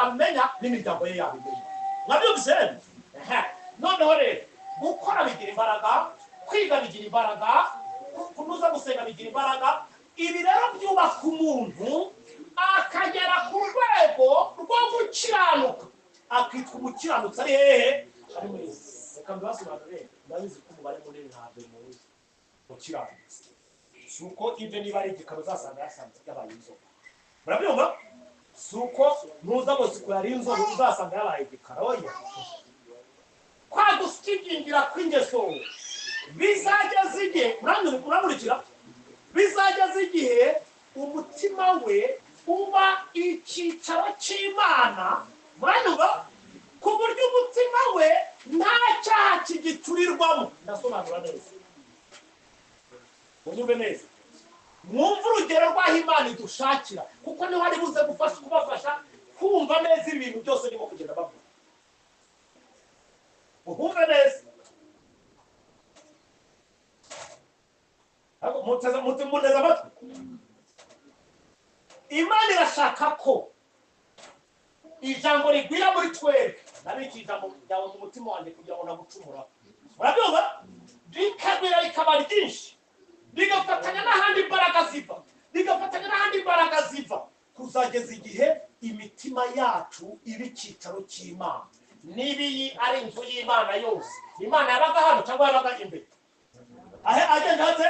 babimenya n'imiryango ye yabimenya. Mwabyumvise? Noneho rero gukora bigira imbaraga, kwiga bigira imbaraga, kunoza gusenga bigira imbaraga. Ibi rero byubaka umuntu akagera ku rwego rwo gukiranuka, akitwa umukiranutsi ari hehe? Ari muri isi. Reka mbibasobanurire, ndabizi ko umubare munini ntabwo muzi umukiranutsi. Si uko ibyo niba ari igikaro uzasanga yasanze yabaye inzoka. Murabyumva? Si uko ntuza bose ko yari inzobe uzasanga yabaye igikara. Oya, kwa gusigingira kw'ingeso bizageza igihe, muramurikira, bizageza igihe umutima we uba icyicaro cy'Imana. Muranyumva? Ku buryo umutima we nta cyaha kigicurirwamo. Ndasobanura neza, unyumve neza, mwumve urugero rw'aho Imana idushakira, kuko niho ari buze gufasha kubafasha kumva neza ibintu byose ndimo kugenda bavuga. Uhumve neza. Muteze amatwi. Imana irashaka ko ijambo rigwira muri twebwe. Nabiki ijambo ryawe mu mutima wanjye kugira ngo nagucumura. Murabyumva? Rikagwira rikaba ryinshi, rigafatanya n'ahandi imbaraga ziva, rigafatanya n'ahandi imbaraga ziva, kuzageza igihe imitima yacu iba icyicaro cy'Imana. Niba iyi ari inzu y'Imana yose, Imana yabaga hano cyangwa yabaga imbere? Ahe agenda hate?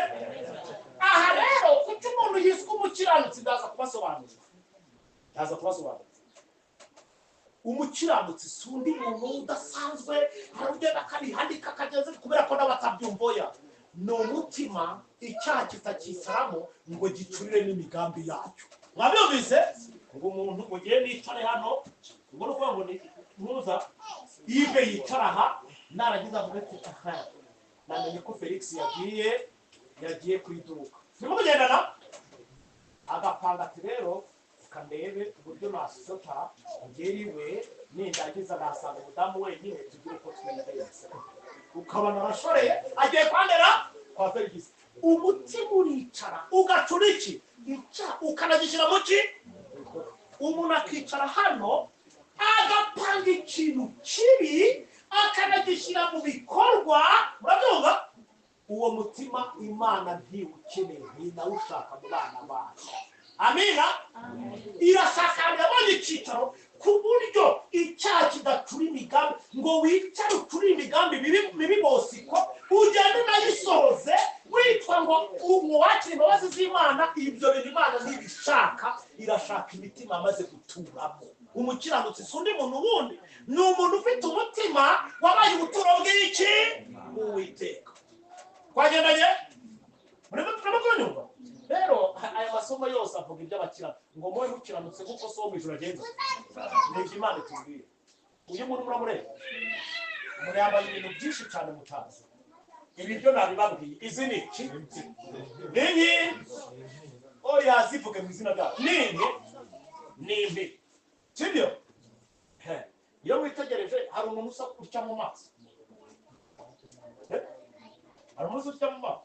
Aha rero kuki umuntu yiswe umukiranutsi? Ndaza kubasobanurira, ndaza kubasobanurira. Umukiranutsi si undi muntu udasanzwe, hari ugenda akabihandika akageza kubera ko nawe atabyumva. Oya, ni umutima icyaha kitakicaramo ngo gicurire n'imigambi yacyo. Mwabyumvise? Ngo umuntu ugiye nicare hano, ngo ni ukuvuga ngo ni ntuza Yves yicara aha, narangiza avuga ati aha namenye ko Felix yagiye ku iduka. Turimo kugendana agapanga ati rero reka ndebe uburyo nasota ngera iwe, nindagiza nasanga umudamu wenyine, tugire uko twigenza. Ukabona arashoreye agiye kwandera kwa Felix. Umutima uricara ugacura iki? Icyaha ukanagishyira mu ki? Umuntu akicara hano agapanga ikintu kibi akanagishyira mu bikorwa. Murabyumva? Uwo mutima Imana ntiwukeneye, ntinawushaka mu bana bayo. Amina. Irashaka yabonye icyicaro ku buryo icyaha kidacura imigambi, ngo wicare ucure imigambi mibi bosiko ugende unayisohoze witwa ngo wakira imbabazi z'Imana. Ibyo bintu Imana ntibishaka, irashaka imitima amaze guturamo. Umukiranutsi si undi muntu wundi, ni umuntu ufite umutima wabaye ubuturo bw'iki? Uwiteka. Twagendanye? Murimo kunyumva? Rero aya masomo yose avuga iby'abakiranutsi, ngo mube mukiranutse kuko so mu ijuru agenza. Ni ibyo Imana itubwira. Uyu muntu muramureba, umuntu yambaye ibintu byinshi cyane mutazi. Ibi byo nabibabwiye. Izi ni iki? Ni inki? Oya, zivuge mu izina ryawe. Ni inki? Ni impi. Sibyo? Iyo witegereje hari umuntu usa utya mu maso. Hari umuntu usa utya mu maso.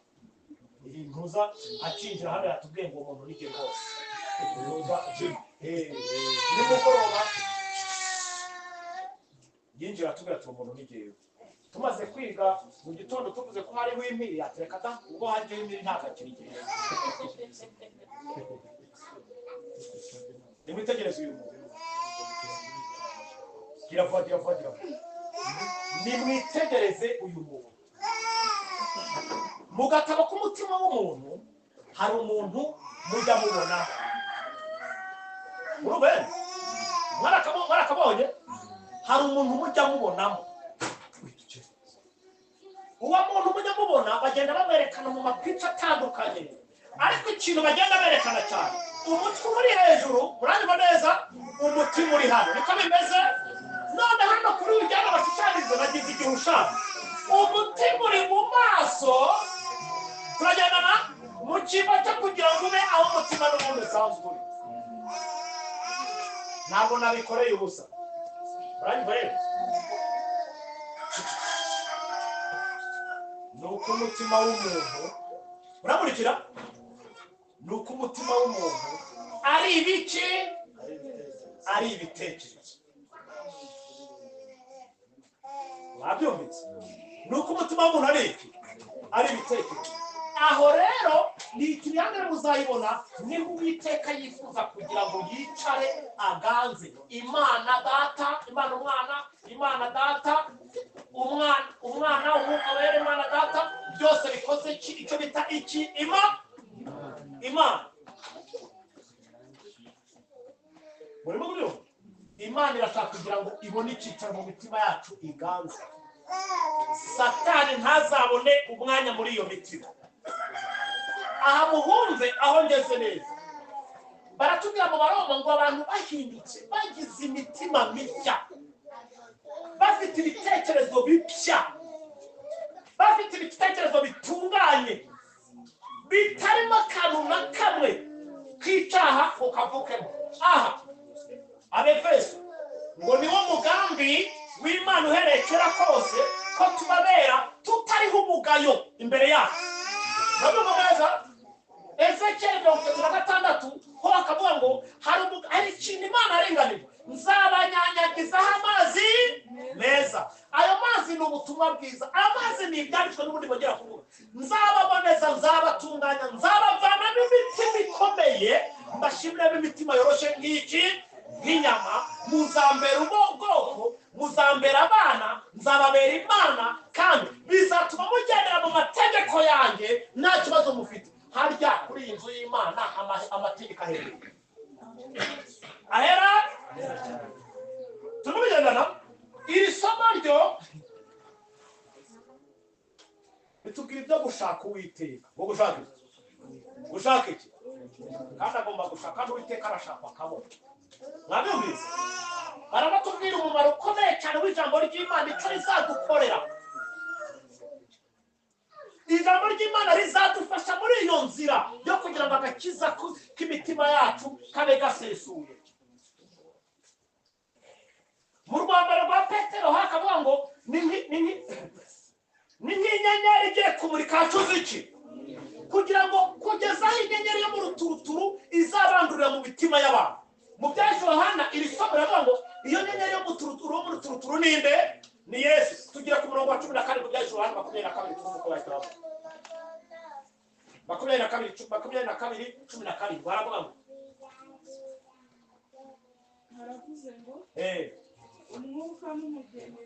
Ntuza akinjira hano yatubwiye ngo umuntu nige rwose. Ntuza nimugoroba yinjira atubwira ati umuntu nige. Tumaze kwiga mu gitondo tuvuze ko hariho impiri, yatereka da ubwo hajyaho impiri ntabwo akiri igihe. Nimwitegereze uyu muntu. Gira vuba, gira vuba, gira vuba. Nimwitegereze uyu muntu. Mu gatabo k'umutima w'umuntu hari umuntu mujya mubona. Urumva? Mwarakabonye? Hari umuntu mujya mubonamo. Uwo muntu mujya mubona bagenda bamwerekana mu mapica atandukanye, ariko ikintu bagenda berekana cyane, umutwe uri hejuru, muranyumva neza, umutima uri hano. Niko bimeze? None hano kuri uyu ujyana bashushanyirize bagize igihe ushaka. Umutima uri mu maso, turagendana mu cyimbo cyo kugira ngo ube aho umutima n'ubundi usanzwe uri. Ntabwo nabikoreye ubusa. Muranyumva rero? Ni uko umutima w'umuntu, uramurikira? Ni uko umutima w'umuntu ari ibiki? Ari ibitekerezo. Mwabyumvise? Ni uko umutima w'umuntu ari iki? Ari ibitekerezo. Aho rero ni ikinyandere muzayibona, niho Uwiteka yifuza kugira ngo yicare aganze. Imana Data, Imana Umwana, Imana Data, Umwana, Umwuka Wera, Imana Data, byose bikoze iki? Icyo bita iki? Imana. Murimo kubyumva? Imana irashaka kugira ngo ibone icyicaro mu mitima yacu iganze. Satani ntazabone umwanya muri iyo mitima. Aha muhumve aho ngeze neza. Baratubwira mu Baroma ngo abantu bahindutse, bagize imitima mishya, bafite ibitekerezo bipya, bafite ibitekerezo bitunganye, bitarimo akantu na kamwe k'icyaha ngo kavukemo. Aha Abefeso ngo niwo mugambi w'Imana uhereye kera kose, ko tubabera tutariho umugayo imbere yacu. Murabyumva neza? Ezekiyeli 36 ho bakavuga ngo hari ikintu Imana arenganije, nzabanyanyagizaho amazi meza. Ayo mazi ni ubutumwa bwiza, amazi ni ibyanditswe n'ubundi bongera kuvuga. Nzababoneza, nzabatunganya, nzabavanamo imitima ikomeye, mbashimiremo imitima yoroshye nk'iki, nk'inyama. Muzambera ubwoko, muzambera abana, nzababera Imana, kandi bizatuma mugendera mu mategeko yanjye nta kibazo mufite. Harya kuri iyi nzu y'Imana amategeko ahera ahera. Turimo kugendana. Iri somo ryo bitubwira ibyo gushaka Uwiteka. Ngo gushaka iki? Gushaka iki? Kandi agomba gushaka, kandi Uwiteka arashaka akabona. Mwabyumvise? Baranatubwira umumaro ukomeye cyane w'ijambo ry'Imana, icyo rizadukorera. Ijambo ry'Imana rizadufasha muri iyo nzira yo kugira ngo agakiza k'imitima yacu kabe gasesuye. Mu rwambaro rwa Petero hakavuga ngo ni nk'inyenyeri igiye kumurika hacuze iki, kugira ngo kugeza aho inyenyeri yo mu ruturuturu izabandurira mu mitima y'abantu. Mu bya Yohana iri somo riravuga ngo iyo nyenyeri yo mu ruturuturu ni nde? Ni Yesu. Tugira ku murongo wa 14 mu bya Yohana 22 twumva uko bahita bavuga. 22, 17 baravuga ngo haravuze ngo umwuka n'umugeni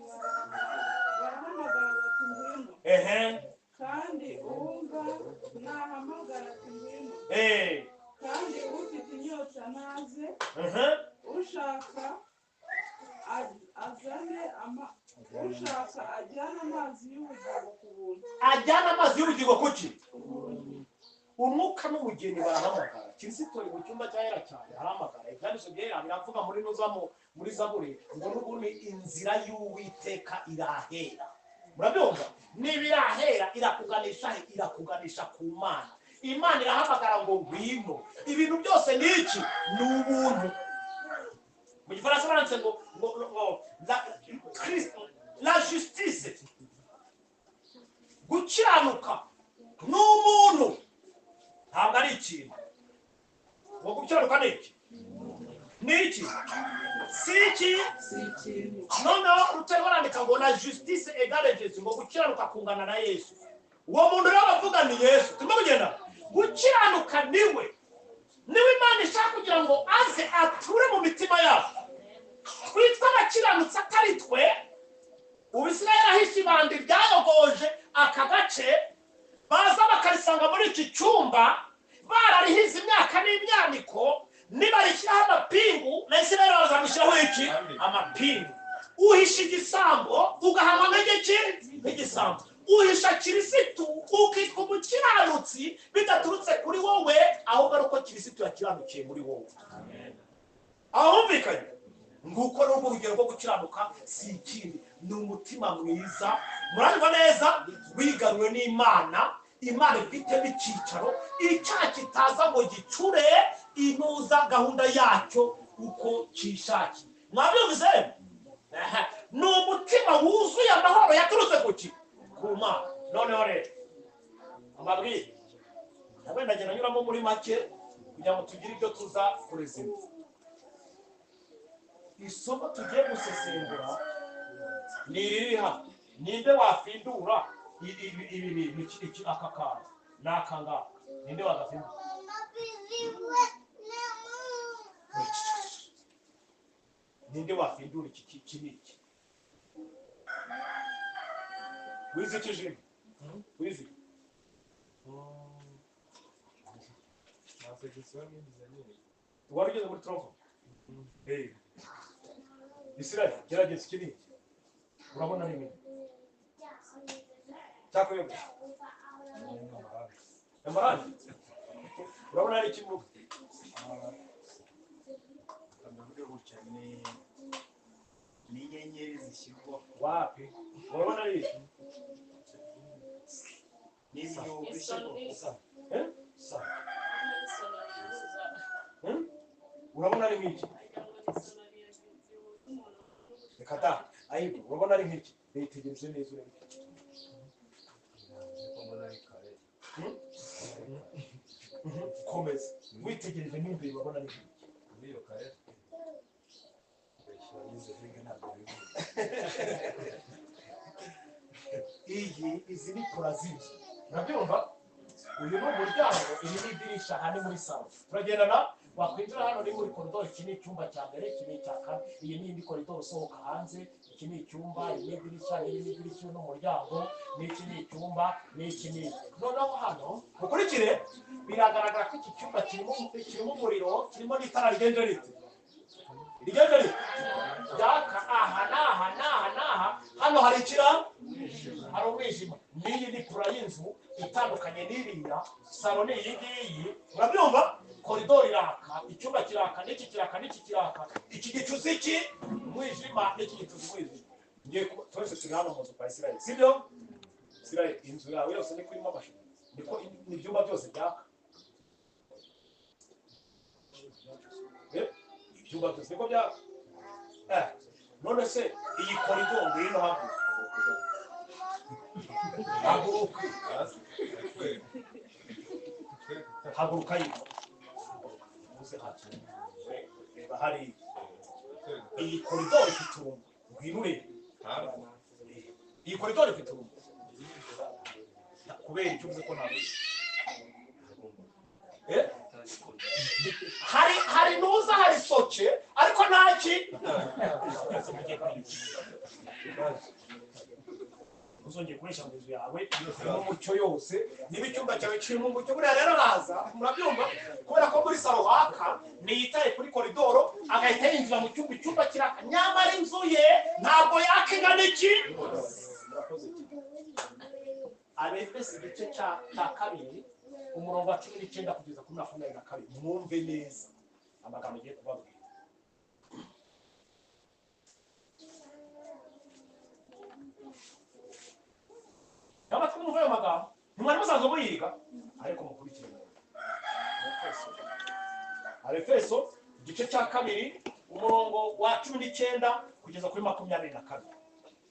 barahamagara bati ngwino. Kandi uwumva nahamagara ati ngwino. Kandi ufite inyota naze, ushaka azane ushaka ajyana amazi y'ubugingo ku buntu. Ajyana amazi y'ubugingo kuki? Umwuka n'umugeni barahamagara. Kristo ari mu cyumba cyahera cyane arahamagara. Ibyanditswe byera biravuga muri nuzamo muri Zaburi ngo n'ubundi inzira y'Uwiteka irahera. Murabyumva? Niba irahera irakuganisha he? Irakuganisha ku Mana. Imana irahamagara ngo ngwino. Ibintu byose ni iki? Ni ubuntu. Mu Gifaransa baranditse ngo la justice, gukiranuka ni umuntu, ntabwo ari ikintu. Ngo gukiranuka ni iki? Ni iki? Si iki? Noneho Lutero barandika ngo la justice égale Jésus, ngo gukiranuka kungana na Yesu. Uwo muntu rero bavuga ni Yesu. Turimo kugenda. Gukiranuka niwe Imana ishaka kugira ngo aze ature mu mitima yacu. Twitwa abakiranutsi atari twe. Ubu Isirayeli ahishe ibandi ryayogoje aka gace, baza bakarisanga muri iki cyumba, bararihize imyaka n'imyaniko, nibarishyiraho amapingu, na Isirayeli bazamushyiraho iki? Amapingu. Uhisha igisambo ugahanwa nk'igiki? Nk'igisambo. Uhisha Kirisitu ukitwa umukiranutsi bidaturutse kuri wowe, ahubwo ari uko Kirisitu yakiranukiye muri wowe. Aho humvikanye? Nguko n'urwo rugero rwo gukiranuka si ikindi, ni umutima mwiza. Murabibona neza? Wigaruwe n'Imana, Imana ifitemo icyicaro, icyaha kitaza ngo gicure inuza gahunda yacyo uko cyishakiye. Mwabyumvise? Ni umutima wuzuye amahoro yaturutse ku ki? Ku Mana. Noneho rero amabwire ndabona ndagenda nyuramo muri make kugira ngo tugire ibyo tuza kurezima. Isomo tugiye gusesengura ni iriri hano. Ninde wafindura ibi bintu, iki aka kantu n'aka ngaka? Ninde wagafindura? Ninde wafindura iki n'iki? Wize iki jimwe? Wize? Wari ugeze muri trofo? Israel, gerageza iki n'iki. Urabona ari ibintu cyakuyobya amarangi. Urabona ari ikibuga ni inyenyeri zishyirwa wapi? Urabona ari iki? Ni ibinyobwa bishyirwa. Urabona ari nk'iki? Reka da, ayibu, urabona ari nk'iki? Witegereze neza urebe. Komeza witegereje n'imbere, urabona ari nk'iki? Iyi izi ni pura z'inzu, urabyumva? Uyu ni umuryango, iri ni idirisha, aha ni muri salo. Turagendana, wakwinjira hano ni muri koridoro. Iki ni icyumba cya mbere, iki ni icya kane, iyi ni indi koridoro usohoka hanze. Iki ni icyumba, iyi ni idirisha, iyi ni idirishya, uyu ni umuryango, n'iki ni icyumba, n'iki ni iki. Noneho hano mukurikire, biragaragara ko iki cyumba kirimo umuriro, kirimo n'itara rigenje rite? Rigenje rite? Ryaka aha n'aha n'aha n'aha. Hano hari ikira, hari umwijima. N'iyi ni pura y'inzu itandukanye n'iriya salo, ni iyi ngiyi, urabyumva? Koridoro iraka, icyumba kiraka, n'iki kiraka, n'iki kiraka. Iki gicuzi iki umwijima, n'iki gicuzi umwijima. Ngiye twese turi hano mu nzu kwa Israel, sibyo? Israel, inzu yawe yose niko irimo amashanyarazi, niko ibyumba byose byaka? Ibyumba byose niko byaka? None se iyi koridoro, ngwino, haguruka, haguruka, haguruka yino uze hano, reba hariya. Iyi koridoro ifite urumuri, ngwino urebe. Iyi koridoro ifite urumuri kubera icyo uvuze ko ntabwo hari nuza, hari soke, ariko ntaki uzongeye gukoresha mu nzu yawe irimo umucyo yose. Niba icyumba cyawe kirimo umucyo, buriya rero araza, murabyumva? Kubera ko muri salo haka, ntiyitaye kuri koridoro, agahita yinjira mu cyumba, icyumba kiraka, nyamara inzu ye ntabwo yaka ingana iki. Abefesi igice cya 2 umurongo wa 19 kugeza kuri 22, mwumve neza amagambo agiye kubabwira. Amatwi mwumve ayo magambo, ntimwari musanzwe muyiga, ariko mukurikire neza. Abefeso igice cya 2 umurongo wa 19 kugeza kuri 22,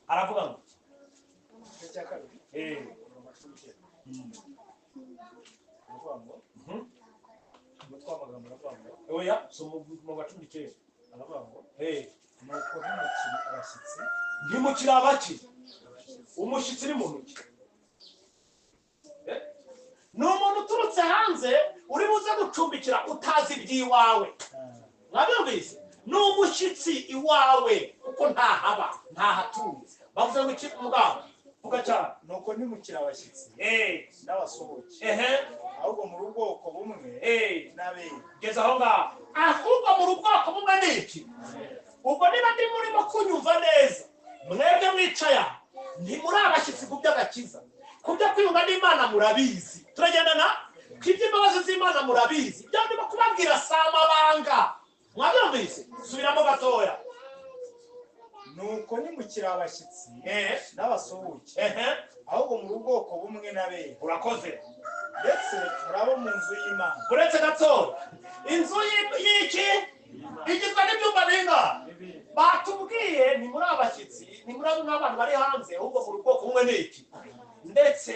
aravuga ngo Igice cya 2, umutwe w'amagambo aravuga ngo Oya, soma umurongo wa 19. Aravuga ngo nuko ntimukiri abashyitsi. Ntimukiri abaki? Umushyitsi ni muntu ki? Ni umuntu uturutse hanze uri buze gucumbikira, utazi iby'iwawe. Mwabyumvise? Ni umushyitsi iwawe kuko ntahaba, ntahatuye. Bavuze ngo iki mugabo? Vuga cyane. Nuko ntimukiri abashyitsi n'abasuhuke, ahubwo muri ubwoko bumwe n'abera. Geza aho ngaho. Ahubwo muri ubwoko bumwe ni iki? Ubwo niba ndi murimo kunyumva neza, mwebwe mwicaye aha ntimuri abashyitsi ku by'agakiza, ku byo kwiyunga n'Imana murabizi. Turagendana? Ku iby'imbabazi z'Imana murabizi. Ibyo ndimo kubabwira si amabanga. Mwabyumvise? Subiramo gatoya. Nuko ntimukiri abashyitsi n'abasuhuke, ahubwo muri ubwoko bumwe n'abera. Urakoze. Ndetse muri abo mu nzu y'Imana. Uretse gatoya, inzu y'iki igizwe n'ibyumba bingahe? Batubwiye ni muri abashyitsi, ni muri abo nk'abantu bari hanze, ahubwo muri ubwoko bumwe n'iki? Ndetse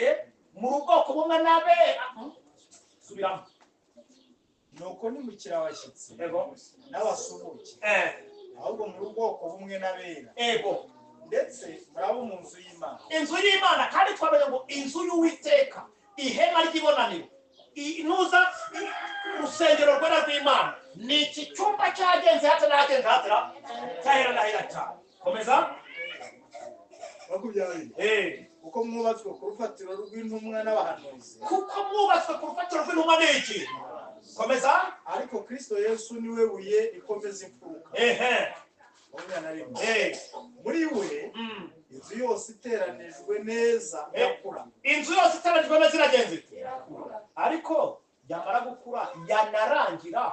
muri ubwoko bumwe n'abera. Subiramo. Nuko ntimukiri abashyitsi Yego. n'abasuhuke, Ahubwo muri ubwoko bumwe n'abera. Ego. Ndetse muri abo mu nzu y'Imana. Inzu y'Imana, kandi twamenye ngo inzu y'Uwiteka, ihema ry'ibonaniro, inuza urusengero rwera rw'Imana ni iki cyumba cyagenze hata n'ahagenze hatera cyahera n'ahera cyane. Komeza. 20. Kuko mwubatswe ku rufatiro rw'intumwa n'abahanuzi. Kuko mwubatswe ku rufatiro rw'intumwa n'iki? Komeza. Ariko Kristo Yesu niwe buye rikomeza imfuruka. Ehe. 21. Muri we inzu yose iteranijwe neza irakura. Inzu yose iteranijwe neza iragenze ite? Ariko yamara gukura yanarangira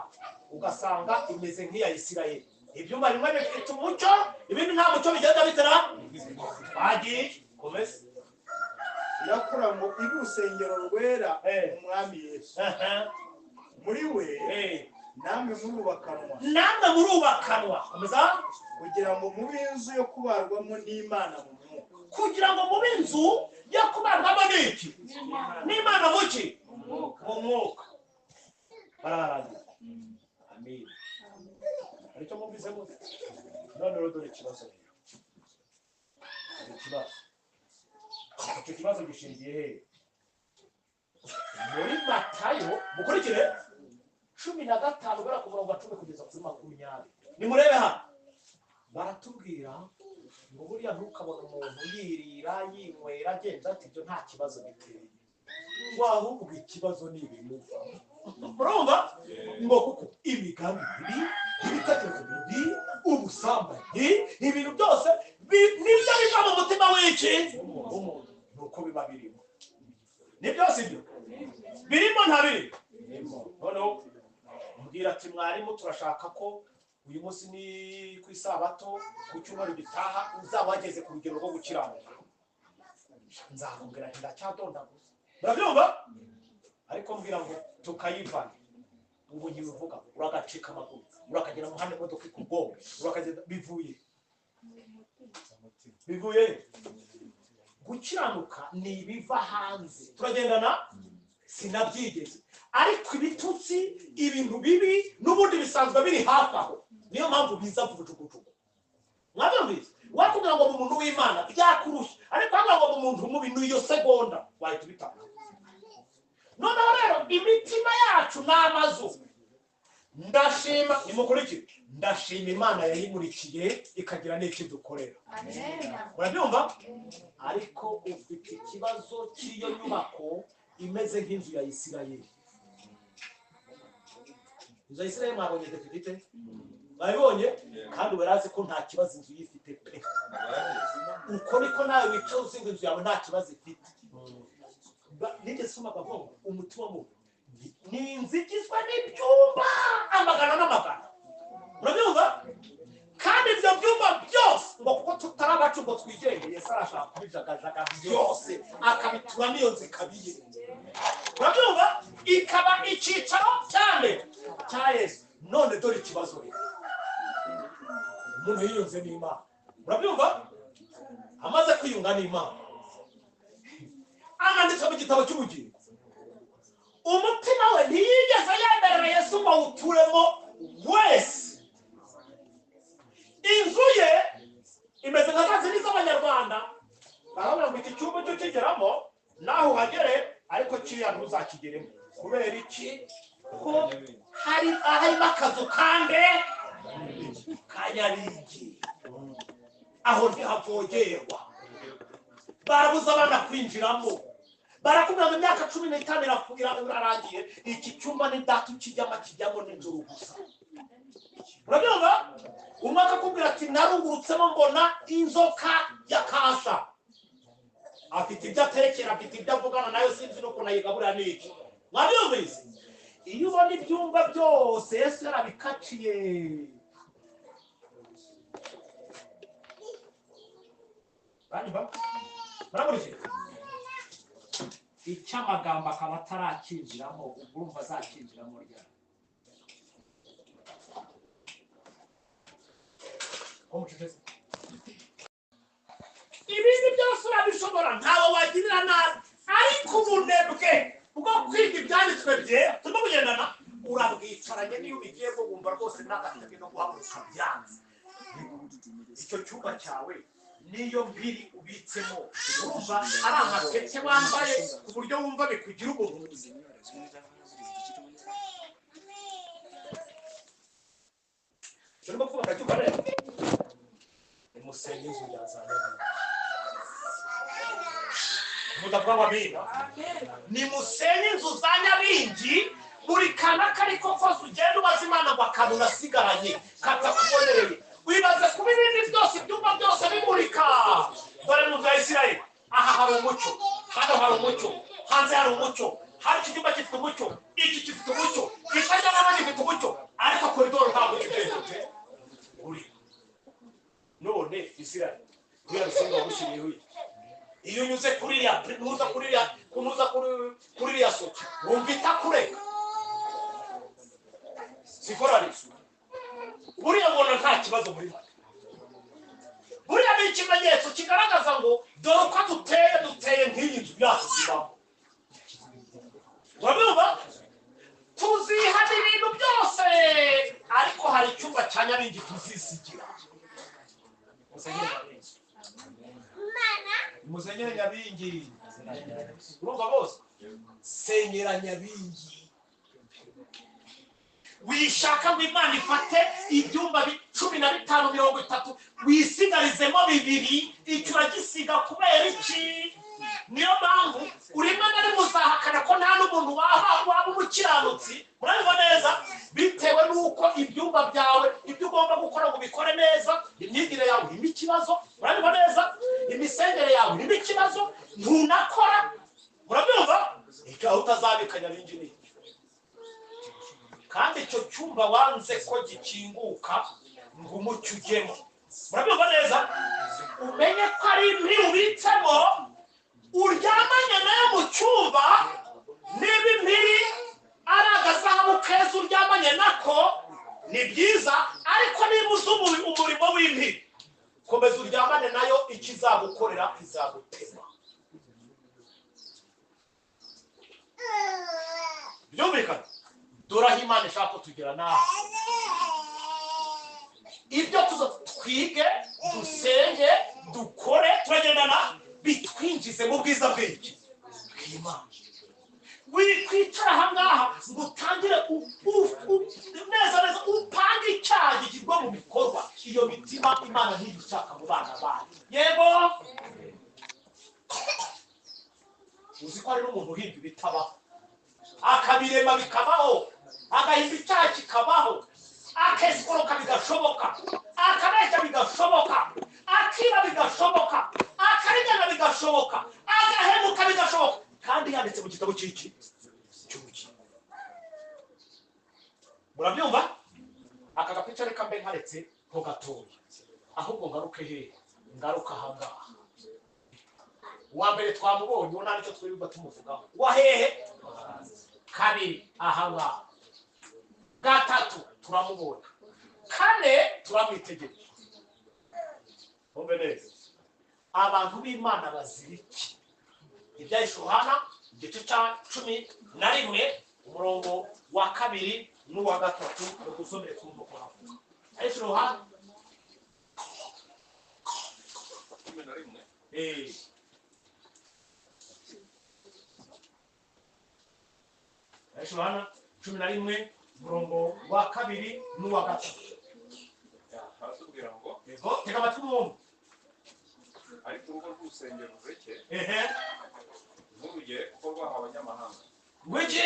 ugasanga imeze nk'iya Isirayeli. Ibyumba bimwe bifite umucyo, ibindi nta mucyo bigenda bitera. Bagiye. Komeza. Irakura ngo ibe urusengero rwera mu Mwami Yesu. Muri we namwe murubakanwa. Namwe murubakanwa. Komeza. Kugira ngo mube inzu yo kubarwamo n'Imana mu mwuka. Kugira ngo mube inzu yo kubarwamo n'iki? N'Imana mu ki? Mu mwuka. Bararangira. Amen. Aricyo mwumvise mute? None rero dore ikibazo rero. Hari ikibazo. Icyo kibazo gishingiye hehe? Muri Matayo, mukurikire 15 guhera ku murongo wa 10 kugeza kuri 20. Nimurebe hano. Baratubwira ngo buriya ntukabona umuntu yirira yinywera agenda ati ibyo nta kibazo biteye. Ngo ahubwo ikibazo ni ibimuva. Murumva? Ngo kuko imigambi mibi, ibitekerezo bibi, ubusambanyi, ibintu byose nibyo biva mu mutima w'iki? W'umuntu. Nuko biba birimo. Ni byose ibyo birimo nta birimo. Noneho mbwira ati mwarimu turashaka ko uyu munsi ni ku isabato, ku cyumweru gitaha uzaba wageze ku rugero rwo gukiranuka. Nzakubwira nti ndacyadondaguza. Murabyumva? Ariko mbwira ngo tukayivana. Ubu ntibivuga, uragacika amaguru, urakagenda mu muhanda imodoka ikugonga, urakagenda bivuye. Bivuye. Gukiranuka ni ibiva hanze. Turagendana? Sinabyigeze. Ariko ibitutsi, ibintu bibi n'ubundi bisanzwe biri hafi aho. Niyo mpamvu biza vujugujugu. Mwabyumvise? Wakubwira ngo umuntu w'Imana byakurusha, ariko wakubwira ngo umuntu mubi niyo segonda wahita ubitanga. Noneho rero imitima yacu ni amazu. Ndashima, nimukurikire. Ndashima Imana yayimurikiye ikagira n'icyo dukorera. Murabyumva? Ariko ufite ikibazo cy'iyo nyubako imeze nk'inzu ya Isirayeli. Inzu ya Isirayeli mwabonye defite? Mwabibonye? Kandi uberazi ko nta kibazo inzu yifite pe. Uko niko nawe wicaye uzi ngo inzu yawe nta kibazo ifite. Nigeze soma bavuga ngo umutima w'umuntu ni inzu igizwe n'ibyumba amagana n'amagana. Murabyumva? Kandi ibyo byumba byose ngo kuko tutari abacu ngo twigenge, Yesu arashaka kubijagajaga byose akabituramo iyo nzu ikabiye. Murabyumva? Ikaba icyicaro cyane cya Yesu. None dore ikibazo rero. Umuntu yiyunze n'Imana. Murabyumva? Amaze kwiyunga n'Imana, ananditswe mu gitabo cy'ubugingo. Umutima we ntiyigeze yemerera Yesu ngo awuturemo wese. Inzu ye imeze nka za zindi z'Abanyarwanda, barabona ngo iki cyumba cyo kigeramo naho uhagere, ariko kiriya ntuzakigeremo. Kubera iki? Ko hari harimo akazu kande kanyabingi, aho ntihavogerwa. Barabuza abana kwinjiramo. Barakubwira ngo imyaka 15 irarangiye, iki cyumba ni data ukijyamo, kijyamo nijoro gusa. Urabyumva? Umwe akakubwira ati narungurutsemo mbona inzoka ya kasha. Afite ibyo atekera, afite ibyo avugana nayo, sinzi n'ukuntu ayigaburira n'iki. Mwabyumvise? Iyo ubona ibyumba byose Yesu yarabikaciye. Uranyumva? Murakurikira? Icy'amagambo akaba atarakinjiramo, ubwo urumva azakinjiramo ryari? Ibindi byose urabishobora, ntawe wagirira nabi, ariko ubunebwe bwo kwiga ibyanditswe byera turimo kugendana, urabwicaranye n'iyo ubigiyemo wumva rwose n'agatege no guhaguruka byanze. Icyo cyumba cyawe niyo mpiri ubitsemo, urumva ari amateke wambaye ku buryo wumva bikugira ubuntu. Turimo kubaka cyumba rero, nimusenye inzu ya za Nyabingi. Mudavuga ngo amina. Nimusenye inzu za Nyabingi, buri kana kariko kose ugenda ubaza Imana ngo akantu nasigaranye katakubonereye. Wibaze kuba ibindi byose, ibyumba byose bimurika. Dore mu nzu ya Isirayeli, aha hari umucyo, hano hari umucyo, hanze hari umucyo, hari iki cyumba gifite umucyo, iki gifite umucyo, itajyanama gifite umucyo, ariko koridoro nta mucyo ugenda uri. None Isirayeli ruriya rusinga wagushyiriyeho iki? Iyo unyuze kuri iriya, ntuza kuri iriya, kunuza kuri iriya soke, wumva itakureka sikorari. Buriya ubona nta kibazo muri make. Buriya ni ikimenyetso kigaragaza ngo dore uko duteye, duteye nk'iyi nzu yacu tubamo. Urabyumva? Tuzihana ibintu byose, ariko hari icyumba cya Nyabingi tuzisigira. Musenyeri Nyabingi. Urumva bose? Senyera Nyabingi. Wishaka ngo Imana ifate ibyumba 15 30 wisigarizemo 2, icyo uragisiga kubera iki? Niyo mpamvu urimo na rimwe uzahakana ko nta n'umuntu waba umukiranutsi. Murabibona neza, bitewe n'uko ibyumba byawe, ibyo ugomba gukora ngo ubikore neza, imyigire yawe irimo ikibazo. Murabibona neza, imisengere yawe irimo ikibazo, ntunakora. Murabyumva? Icyo aho utazabika Nyabingi ni iki? Kandi icyo cyumba wanze ko gikinguka ngo umucyo ujyemo. Murabyumva neza? Umenye ko ari impiri ubitsemo, uryamanye nayo mu cyumba. Niba impiri ari agazahabu keza uryamanye nako ni byiza, ariko niba uzi umurimo w'impiri, komeza uryamane nayo, ikizagukorera izagutema. Byumvikana? Dore aho Imana ishaka ko tugera nawe. Ibyo tuzo twige, dusenge, dukore, turagendana, bitwinjize mu bwiza bw'iki bw'Imana. Wikwicara aha ngaha ngo utangire neza neza upange icyaha gishyirwa mu bikorwa. Iyo mitima Imana ntiyishaka mu bana bayo. Yego, uzi ko hari n'umuntu uhimba ibitabaho, akabirema bikabaho, agahimba icyaha kikabaho, akesikoroka bigashoboka, akabeshya bigashoboka, akiba bigashoboka, akarigana bigashoboka, agahemuka bigashoboka, kandi yanditse mu gitabo cy'iki cy'ubugingo. Murabyumva? Aka gapica reka mbe nkaretse ho gatoya, ahubwo ngaruke hehe? Ngaruka aha ngaha. Uwa mbere twamubonye, uwo nta nicyo twirirwa tumuvugaho. Uwa hehe? Kabiri aha ngaha. Gatatu turamubona. Kane turamwitegereje. Mwumve neza, abantu b'Imana bazira iki? Ibyahishuwe Yohana igice cya 11 umurongo wa 2 n'uwa 3, rugusomere twumve uko havuga. Ibyahishuwe Yohana 11. Ibyahishuwe Yohana 11 umurongo wa 2 n'uwa 3. Baratubwira ngo Yego, tega amatwi mwumve. Ariko urugo rw'urusengero rureke, nturugere kuko rwahawe abanyamahanga. Ngwiki?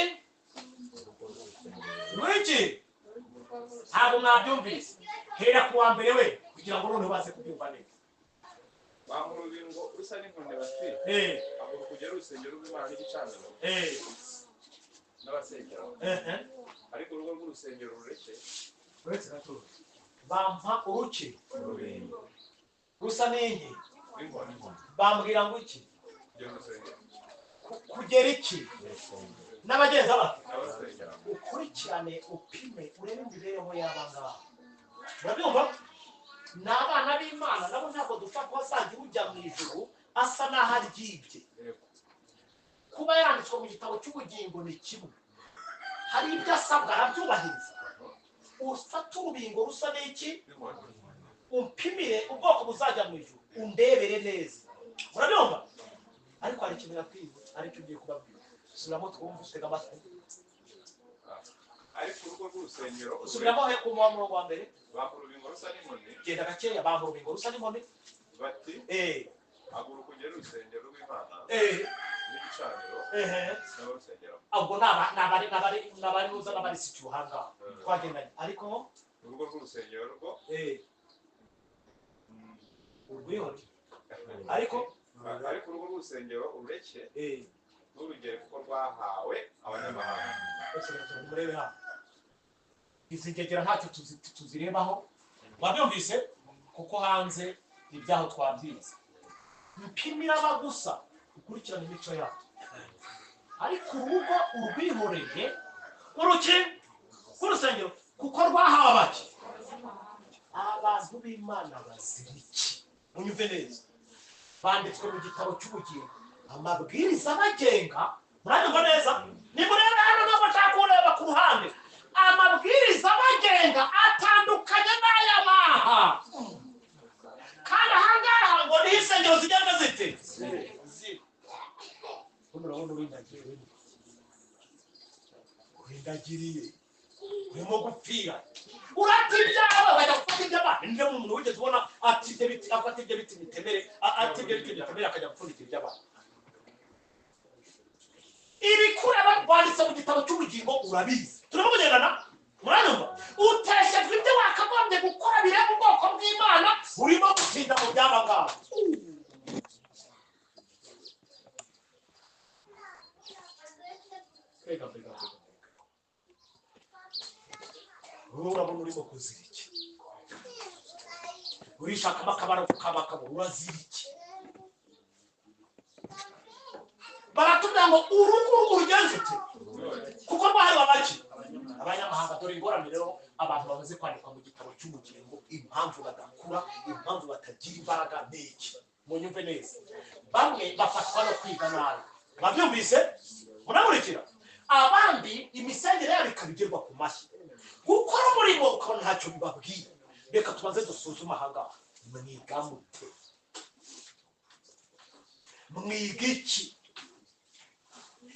Ngwiki? Ntabwo mwabyumvise. Hera ku wa mbere we kugira ngo noneho baze kubyumva neza. Bampa urubingo rusa n'inkoni bati, haguruka ugere urusengero rw'Imana n'igicaniro n'abasengera. Ariko urugo rw'urusengero rureke, Uretse gato. Bampa uruki urubingo rusa n'inki, rw'inkoni, bambwira ngo iki? kugera urusengero Kugera iki? N'abagenza bate? n'abasengera. Ukurikirane, upime, urebe imibereho y'aba ngaba. Murabyumva? Ni abana b'Imana nabo ntabwo dupfa kubasangira ujya mu ijuru asa n'aho aryibye. Kuba yaranditswe mu gitabo cy'ubugingo ni kimwe, hari ibyo asabwa arabyubahiriza. Ufata urubingo rusa n'iki, Umpimire ubwoko buzajya mu ijuru, undebere neza. Murabyumva? Ariko hari ikintu yabwiwe, aricyo ugiye kubabwira. Subiramo twumve, utega amatwi. Ariko urugo rw'urusengero Subiramo he ku murongo wa mbere. Bampa urubingo rusa n'inkoni. Genda gakeya. Bampa urubingo rusa n'inkoni. Bati haguruka ugere urusengero rw'Imana n'igicaniro n'abarusengeramo. Ubwo n'abari nuza n'abari situ ahangaha twagendanye, ariko urugo rw'urusengero rwo urwihore, ariko ariko urugo rw'urusengero urureke nturugere, kuko rwahawe abanyamahanga. Murebe hano, izi ngegera ntacyo tuzirebaho, wabyumvise, kuko hanze ibyaho twabyize. Mpimira aba gusa ukurikirana imico yabo, ariko urugo urwihoreye uruki rw'urusengero, kuko rwahawe abaki? Abantu b'Imana bazira iki? Munyumve neza, banditswe mu gitabo cy'ubugingo, amabwiriza abagenga. Muranyumva neza? Nimurebe hano, ntabwo nshaka kureba ku ruhande. Amabwiriza abagenga atandukanye n'ay'abaha, kandi ahangaha ngo niho insengero zigenda zite. Urabona urindagiye, urindagiriye, urimo gupfira, urata ibyawe ukajya gufata iby'abandi. Ninde muntu wigeze ubona atibye biti, afata ibyo biti mitemere, atibye biti mitemere akajya gupfundikira iby'abandi? Ibikureba banditse mu gitabo cy'ubugingo, urabizi. Turimo kugendana, muranyumva? Uteshejwe ibyo wakagombye gukora bireba ubwoko bw'Imana, urimo gutinda mu by'aba ngaba. Mbega mbega mbega! Wowe urabona urimo kuzira iki? Urishakamo akabara k'akabakabo, urazira iki? Baratubwira ngo urugo urugenze ute, kuko rwahariwe abaki? Abanyamahanga. Dore ingorane rero, abantu bamaze kwandikwa mu gitabo cy'ubugingo, impamvu badakura, impamvu batagira imbaraga ni iki? Munyumve neza, bamwe bafatwa no kwiga nabi, babyumvise? Murakurikira? Abandi imisengere yabo ikaba ku mashyi, gukora umurimo ukabona ntacyo bibabwiye. Reka tubanze dusuzume ahangaha: mwiga mute? Mwiga iki?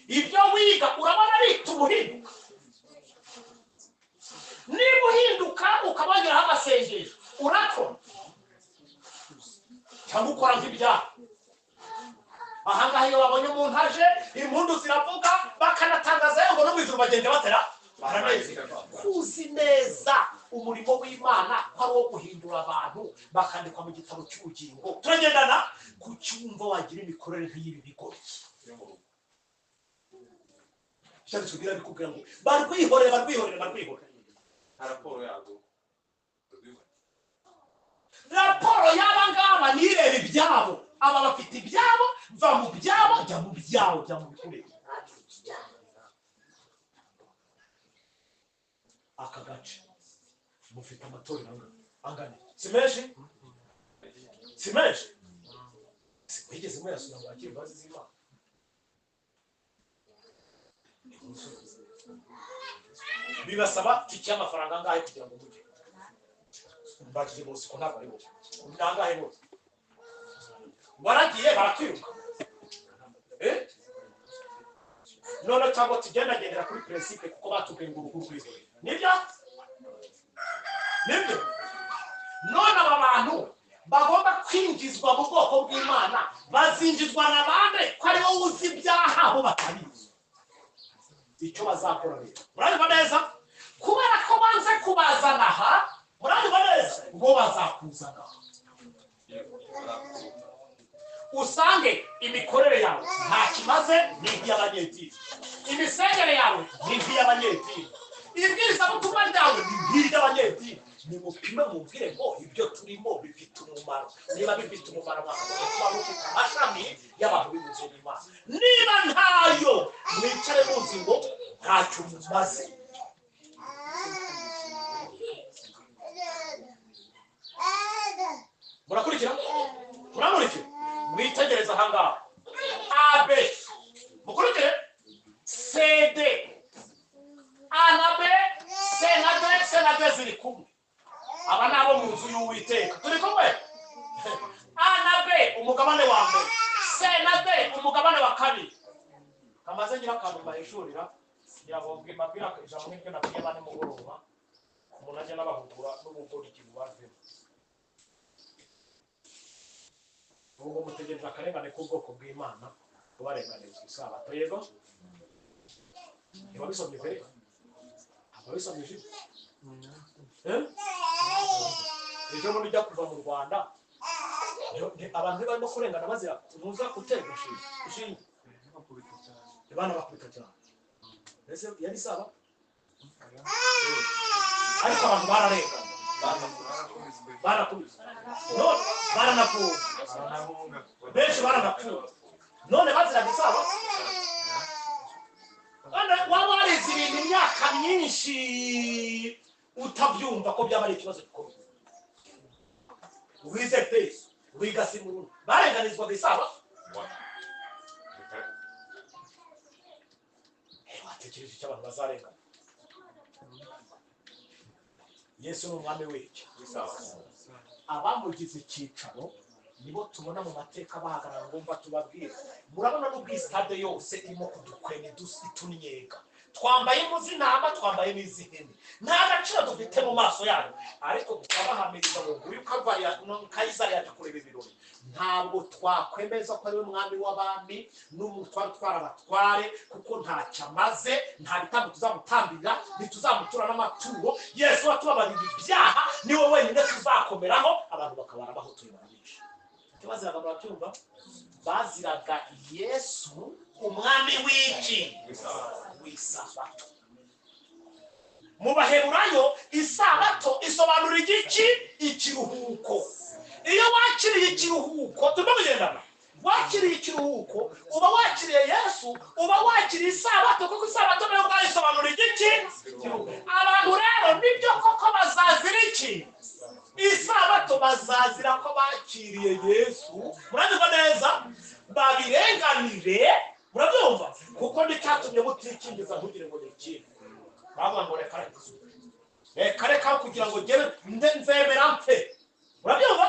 Ibyo wiga urabona bituma uhinduka? Niba uhinduka ukabongeraho amasengesho, urakora cyangwa ukora nk'ibyaha? Ahangaha iyo babonye umuntu aje, impundu ziravuga, bakanatangaza ngo no mu ijuru bagenda batera baranezerwa. Kuzi neza umurimo w'Imana ko ari uwo guhindura abantu bakandikwa mu gitabo cy'ubugingo, turagendana? Ku cyumva wagira imikorere nk'iyibi bigoryi, icyanditswe birabikubwira ngo barwihorere, barwihorere, barwihorere. Nta raporo yarwo. Raporo y'aba ngaba nireba ibyabo. Aba bafite ibyabo, va mu byabo, jya mu byawe, jya mu bikureba. Aka gace mufite amatorero angana? Si menshi, si menshi. Wigeze muyasura ngo wakire imbabazi z'Imana? Bibasaba tike y'amafaranga angahe kugira ngo mujye? Mbajije bose ko ntabwo ari bose. Ni angahe bose? Waragiye barakwiruka, eh? None cyangwa tugendagendera kuri principe, kuko batubwiye ngo urugo rwihorere, nibyo? Nibyo. None aba bantu bagomba kwinjizwa mu bwoko bw'Imana bazinjizwa na bande, ko ari wowe uzi ibyaha, bo batabizi? Icyo bazakora rero, muranyumva neza? Kubera ko banze kubazana aha, muranyumva neza, ngo bazakuzana aha, usange imikorere yawe nta kimaze, ni nk'iy'abanyedini, imisengere yawe ni nk'iy'abanyedini, ibwirizabutumwa ryawe ni nk'iry'abanyedini. Nimupime mubwire ngo ibyo turimo bifite umumaro. Niba bifite umumaro, kuba mufite amashami y'abantu b'inzu y'Imana. Niba ntayo, mwicare muzi ngo ntacyo mumaze. Murakurikira? Murakurikira? Mwitegereza ahangaha: A B, mukurikire, C D, A na B, C na D, C na D ziri kumwe. Aba ni abo mu nzu y'Uwiteka. Turi Kabiri kamaze ngira akantu mbahishurira, ngira ngo mbabwire ijambo nk'iryo nabwiye ba nimugoroba, umuntu ajya n'abahugura n'ubugoryi bubavemo. Ubwo mutegereje akarengane k'ubwoko bw'Imana bubarenganizwa isabato. Yego, ntiwabisomye pe, ntabwo wabisomye ejo. Ejo bundi ujya kuva mu Rwanda, abantu ntibarimo kurengana bazira ntuza guterwa inshinge, abana bakubita cyane. Mbese yari isabato, ariko abantu bararengana, barakubiswe, none baranafunga, benshi baranapfuye, none baziraga isabato. None waba warize ibintu imyaka myinshi utabyumva ko byaba ari ikibazo gikomeye. Wize Efeso, wiga Simuruna, barenganizwaga isabato. Watekereje icyo abantu bazarengana? Yesu ni umwami w'iki? Abamugize icyicaro nibo tubona mu mateka bahagarara. Ngo mva tubabwire, murabona n'ubwo iyi stade yose irimo kudukwena, itunyega, twambaye impu z'intama, twambaye n'iz'ihene, nta gaciro dufite mu maso yayo, ariko tukabahamiriza ngo nguyu Kayizari yaje kureba ibirori. Ntabwo twakwemeza ko ariwe mwami w'abami n'umutware utwara abatware, kuko ntacyo amaze. Nta bitambo tuzamutambira, ntituzamutura n'amaturo. Yesu watubabarira ibyaha niwe wenyine tuzakomeraho. Abantu bakabara bahotoye, barabisha. Icyo baziraga murabyumva? Baziraga Yesu umwami w'iki? W'isabato. Mu Baheburayo isabato isobanura igiki? Ikiruhuko. Iyo wakiriye ikiruhuko, turimo kugendana, wakiriye ikiruhuko, uba wakiriye Yesu, uba wakiriye isabato, kuko isabato nayo ubwayo isobanura igiki? Abantu rero nibyo koko bazazira iki? Isabato. Bazazira ko bakiriye Yesu, murabyumva neza, babirenganire. Murabyumva? Kuko nicyatumye mutikingiza, ntugire ngo ni ikindi. Bavuga ngo reka reka reka reka, kugira ngo ngere nzemera mpfe. Murabyumva?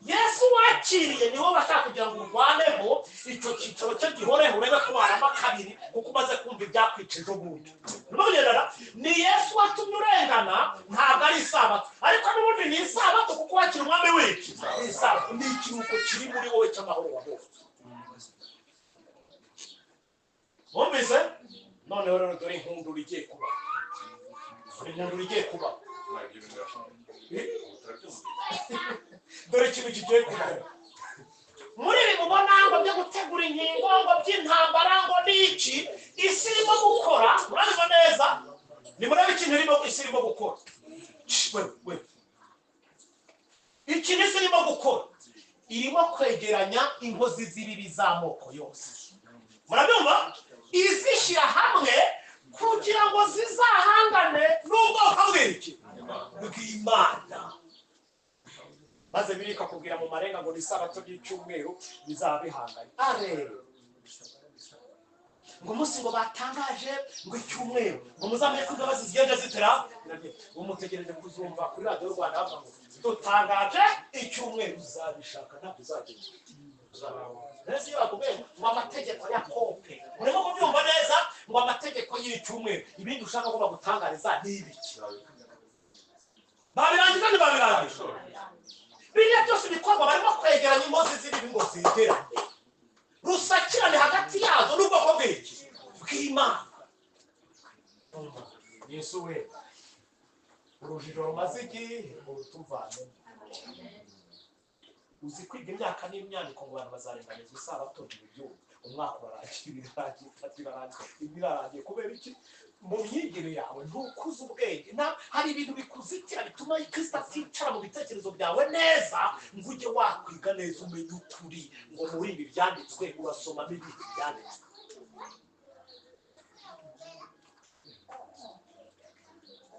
Yesu wakiriye niwe bashaka kugira ngo urwaneho, icyo cyicaro cye gihoreho, urebe ko warama kabiri, kuko umaze kumva ibyakwica ejo bundi. Urimo kugendana? Ni Yesu watumye urengana, ntabwo ari isabato. Ariko n'ubundi ni isabato, kuko wakira umwami w'iki? Isabato ni ikiruhuko kiri muri wowe cy'amahoro wabonye. Wumvise? Noneho rero dore inkundura igiye kuba, dore inkundura igiye kuba, dore ikintu kigiye kuba. Muri ibi mubona ngo byo gutegura inkingo, ngo by'intambara, ngo n'iki isi irimo gukora, murabizi neza, nimurebe ikintu irimo, isi irimo gukora. We we, ikintu isi irimo gukora, irimo kwegeranya inkozi z'ibibi z'amoko yose. Murabyumva? Izishyira hamwe kugira ngo zizahangane n'ubwoko bw'iki? Bw'Imana. Maze biri ikakubwira mu marenga ngo ni isabato ry'icyumweru bizaba bihanganye. Are ngo umunsi ngo batangaje ngo icyumweru, ngo muzamenye ko imbabazi zigenda zitera. Ubu mutegereje kuzumva kuri Radiyo Rwanda bavuga ngo dutangaje icyumweru. Uzabishaka ntabwo uzagenda. Mbese iyo bakubwiye ngo amategeko ya kope, urimo kubyumva neza, ngo amategeko y'icyumweru, ibindi ushaka ko bagutangariza ni ibiki? Babirangiza? Ntibabirangije. Biriya byose bikorwa, barimo kwegeranya inkozi z'ibibi ngo zegerane, rusakirane hagati yazo n'ubwoko bw'iki? Bw'Imana. Yesu we, urujijo rumaze igihe urutuvanemo. Uzi kwiga imyaka n'imyandiko ngo abantu bazarenganiza isabato, ntibibyumva. Umwaka urarangiye, ibiri irarangiye, itatu irarangiye, ine irarangiye. Kubera iki? Mu myigire yawe ntukuze ubwenge. Hari ibintu bikuzitira bituma Kristo aticara mu bitekerezo byawe neza ngo ujye wakwiga neza, umenye ukuri, ngo muri ibi byanditswe urasomamo ibihe byanditswe.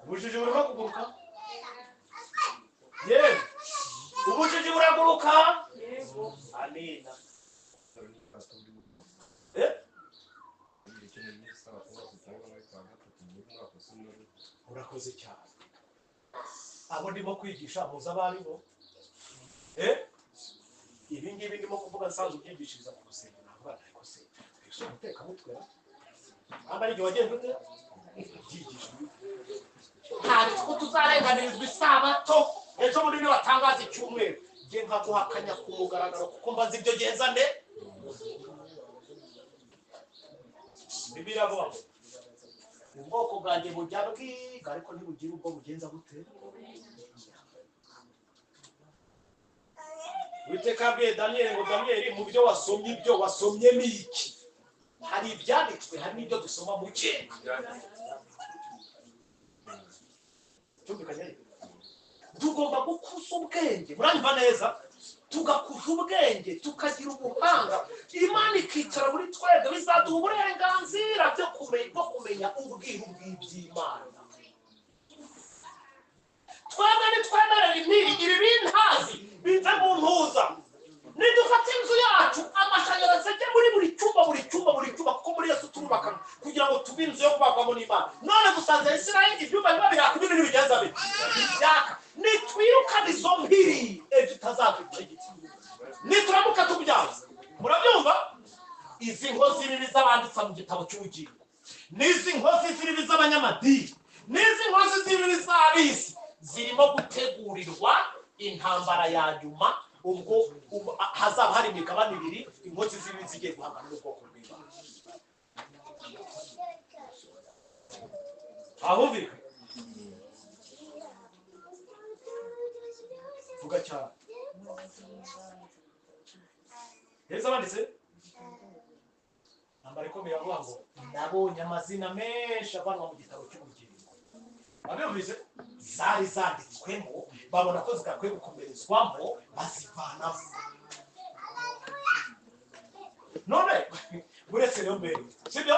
Ubujiji burimo kuguruka. Yewe, ubujiji buraguruka. Yego. Amina. Eh? Urakoze cyane. Abo ndimo kwigisha muzi abaribo. Eh, ibi ngibi ndimo kuvuga nsanzwe ubyigishiriza mu rusengero, ntabwo ariko se Ese umutekamutwe amba ari igihe wagenda ute byigishwa handitse ko tuzarenganirizwa isabato ejo bundi nibatangaza icyumweru njye nkaguhakanya ku mugaragaro kuko mbazi ibyo genza nde. Bibiliya iravuga ngo ubwoko bwanjye bujya bwiga ariko ntibugira ubwo bugenza gute. Uwiteka yabwiye Daniyeli ngo Daniyeli, mu byo wasomye ibyo wasomyemo iki? Hari ibyanditswe, hari n'ibyo dusoma mu cyenda. Cyumvikanye? Tugomba gukuza ubwenge, muranyumva neza? Tugakuza ubwenge, tukagira ubuhanga, Imana ikicara muri twebwe, bizaduha uburenganzira bwo kumenya ubwiru bw'iby'Imana. Twebwe nitwemerera impiri ibi bintazi bive mu ntuza, nidufata inzu yacu amashanyarazi ajye muri buri cyumba, buri cyumba, buri cyumba, kuko muri Yesu turubaka kugira ngo tube inzu yo kubagwamo n'Imana. None dusanze Isirayeli ibyumba biba biraka, ibindi ntibigenza bite byaka. Nitwirukana izo mpiri ejo itazadutegeka, nituramuka tubyaza. Murabyumva? Izi nkozi z'ibibi z'abanditse mu gitabo cy'ubugingo, n'izi nkozi z'ibibi z'abanyamadini, n'izi nkozi z'ibibi z'ab'isi zirimo gutegurirwa intambara ya nyuma, ubwo hazaba hari imigabane ibiri, inkozi z'ibibi zigiye guhangana n'ubwoko bw'Imana. Ahumvika vuga cyane heza banditse intambara ikomeye avuga ngo nabonye amazina menshi avanwa mu gitabo cy'ubugingo. Babyumvise? Zari zanditswemo, babona ko zidakwiye gukomerezwamo, bazivanamo. None uretse rero mbere, sibyo?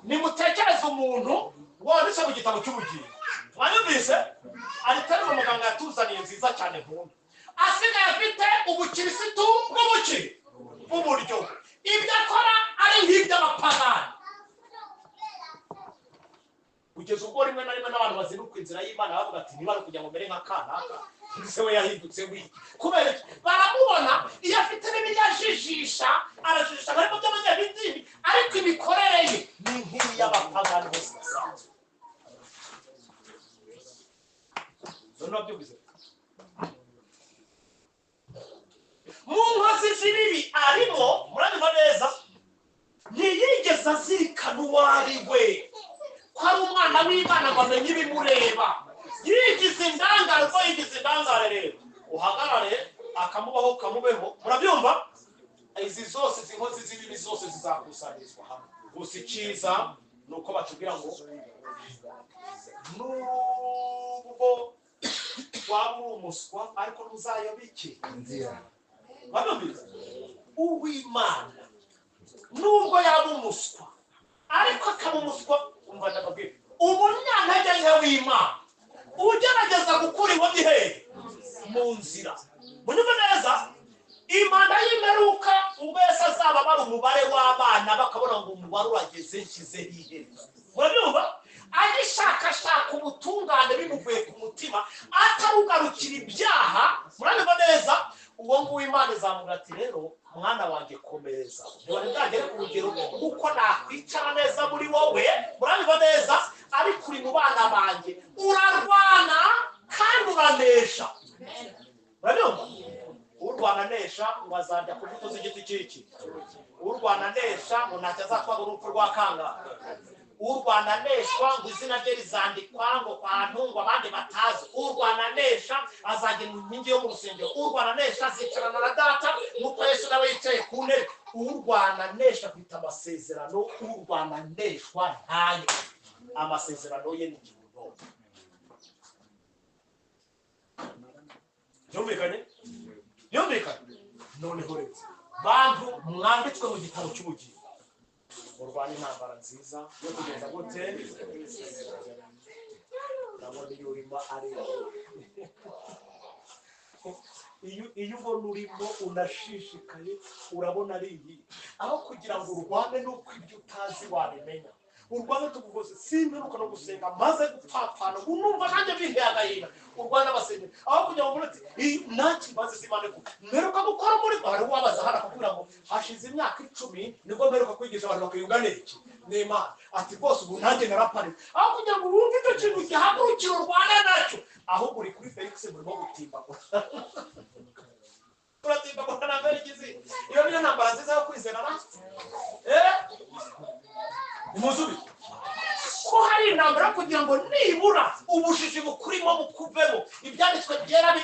Nimutekereze umuntu wanditse mu gitabo cy'ubugingo. Mwanyumvise? Aritari umuganga yatuzaniye nziza cyane nkunda, asigaye afite ubukirisitu bw'ubuki bw'uburyo, ibyo akora ari nk'iby'abapagani, kugeza ubwo rimwe na rimwe n'abantu bazinduka inzira y'Imana bavuga ati niba ari kugira ngo mere nka kanaka, se we yahindutse wiki. Kubera iki? Baramubona iyo afite n'ibyo ajijisha, arajijisha ariko by'abanyabidini, ariko imikorere ye ni nk'iy'abapagani bose basanzwe. None wabyumvise? Mu nkozi z'ibibi arimo, murabibona neza, ntiyigeze azirikana uwo ari we, ko ari umwana w'Imana ngo amenye ibimureba. Yigize indangare, ubwo yigize indangare rero uhagarare akamubaho kamubeho. Murabyumva? Izi zose izi nkozi z'ibibi zose zizakusanyirizwa hamwe. Gusa icyiza ni uko batubwira ngo nubwo waba uri umuswa ariko ntuzayoba iki inzira. Babyumvise? Uw'Imana nubwo yaba umuswa ariko akaba umuswa, umva ndababwira, umunyantege nke w'Imana ugerageza gukura inkomyi hehe mu nzira. Munyumve neza, imana y'imperuka ubwo Yesu azaba abara umubare w'abana bakabona ngo umubare urageze nshyizeho iherezo. Murabyumva? Agishakashaka ubutungane bimuvuye ku mutima, atarugarukira ibyaha. Murabyumva neza? Uwo nguwo Imana izamubwira ati rero mwana wanjye komeza, ntiwari bwagere ku rugero kuko nakwicara neza muri wowe. Murabyumva neza? Ariko uri mu bana banjye, urarwana kandi uranesha. Murabyumva? Urwana anesha ngo azajya ku mbuto z'igiti cy'iki. Urwana anesha ngo ntacyo azatwarwa n'urupfu rwa kangahe. Urwana aneshwa ngo izina rye rizandikwa ngo kwantu ngo abandi batazi. Urwana anesha azagera mu nkingi yo mu rusengero. Urwana anesha azicarana na data nk'uko Yesu nawe yicaye ku ntebe. Urwana anesha afite amasezerano, urwana aneshwa ntayo. Amasezerano ye ni ikibuno. Byumvikanye? Byumvikanye? Noneho rero bantu mwanditswe mu gitabo cy'ubugingo, urwana intambara nziza yo kugeza gute? Ndabona iyo urimo ari iyo ubona urimo unashishikaye, urabona ari iyi, aho kugira ngo urwane n'uko ibyo utazi wabimenya, Urwana tugugoze simperuka no gusenga maze gupfapfana unumva nanjye binteye agahinda. Urwana abasenga aho kugira ngo ubone ati nta kibazo z'Imana ko mperuka gukora muri hari uwabaza hano akakubwira ngo hashize imyaka 10 nibwo mperuka kwigisha abantu bakiyunga n'iki n'Imana, ati rwose ubu nanjye naraparitse. Aho kugira ngo wumve icyo kintu gihagurukira urwana nacyo, ahubwo uri kuri Felix murimo gutimbagura, turatimbagura na Felix. Iyo niyo ntambara nziza yo kwizera na nimuzubi ko hari intambara kugira ngo nibura ubujiji bukurimo bukuvemo, ibyanditswe byera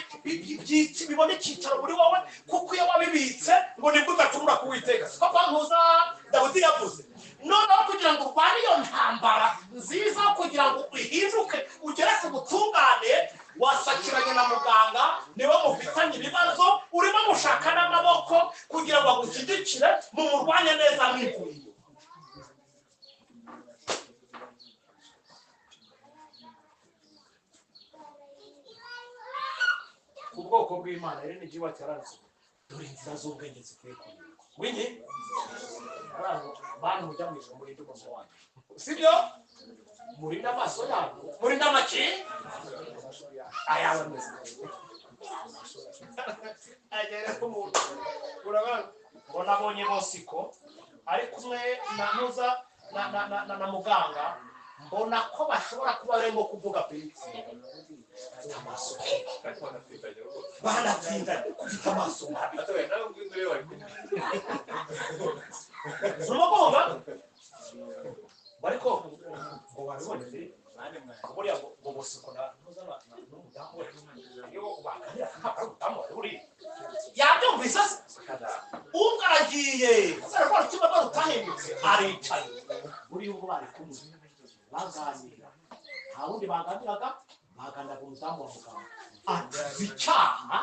bibone icyicaro muri wowe, kuko iyo wabibitse ngo nibwo udacumura ku Witeka, siko kwa ntuza Dawidi yavuze. Noneho kugira ngo urwane iyo ntambara nziza, kugira ngo uhinduke ugere ku butungane, wasakiranye na muganga niwe mufitanye ibibazo, urimo gushaka n'amaboko kugira ngo agushyigikire mu murwanye neza nk'ivuriro. Ku bwoko bw'Imana rero ni igihugu cyaranditse, dore inzira z'ubwenge zikwiye kuyoborwa winyi abantu bantu mujya mu ijoro, murinde umunwa wanyu, sibyo? Murinde amaso yanyu, murinde amaki ayawe ameze agera ku muntu. Urabona ngo nabonye Bosiko ari kumwe na Ntuza na muganga, mbona ko bashobora kuba barimo kuvuga Felix afite amaso Ariko banatindanye rwose. Banatindanye ufite amaso mabi. Atowe nawe ngwino urebe bari kumwe. Urimo kumva ariko ngo babibonye Felix buriya ngo Bosiko na Ntuza na n'umudamu we iyo baganira ntabwo ari umudamu wawe buriya yabyumvise se ubwo aragiye kubera ko urutima rwe rutahindutse aricaye. Buriya ubwo bari kumwe baganira nta wundi baganiraga, baganiraga umudamu wa muganga atuze icyaha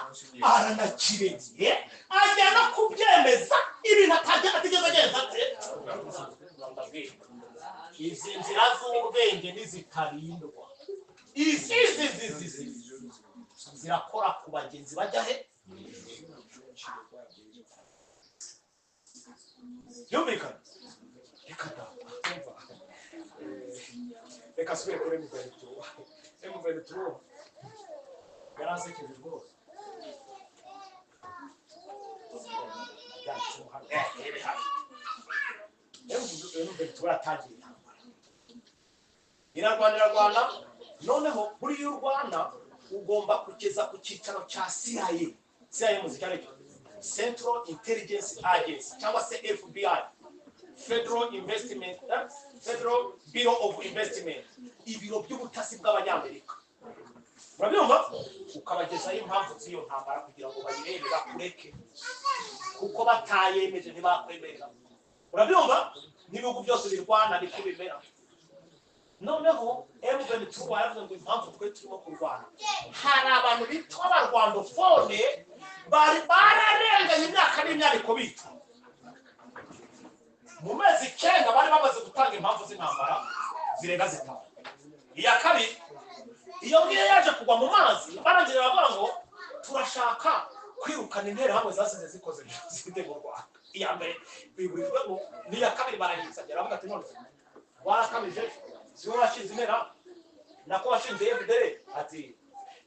aranakirengeye ajya no kubyemeza ibintu atajya atigeze agenza ate. Ndabwira izi nzira z'ubwenge nizitarindwa, izi izi izi izi izi zirakora ku bagenzi bajya he byumvikana. Reka da umva, reka asubire kuri M23. M23 yaransekeje rwose. Byanditseho hano, rebe hano M23 yatangiye intambara irarwana irarwana. Noneho buriya iyo urwana ugomba kugeza ku cyicaro cya CIA. CIA muzi icyo ari cyo? Central Intelligence Agency cyangwa se FBI, Federal Investment, Federal Bureau of Investment, ibiro by'ubutasi bw'Abanyamerika. Urabyumva? Ukabagezaho impamvu z'iyo ntambara kugira ngo bayirebe bakureke, kuko batayemeje ntibakwemerera. Urabyumva? N'ibihugu byose birwana niko bimera. Noneho M23 yaravuze ngo impamvu twe turimo kurwana, hari abantu bitwa Abarwandophone bari bararenganye imyaka n'imyariko bitwa. Mu mezi 9 bari bamaze gutanga impamvu z'intambara zirenga 5. Iya kabiri iyo ngiyo yaje kugwa mu mazi, barangije baravuga ngo turashaka kwirukana Interahamwe zasize zikoze jenoside mu Rwanda. Iya mbere biburijwemo n'iya kabiri barayitsanya. Aravuga ati none warakabije, si wowe washinze Intera nako washinze FDL? Ati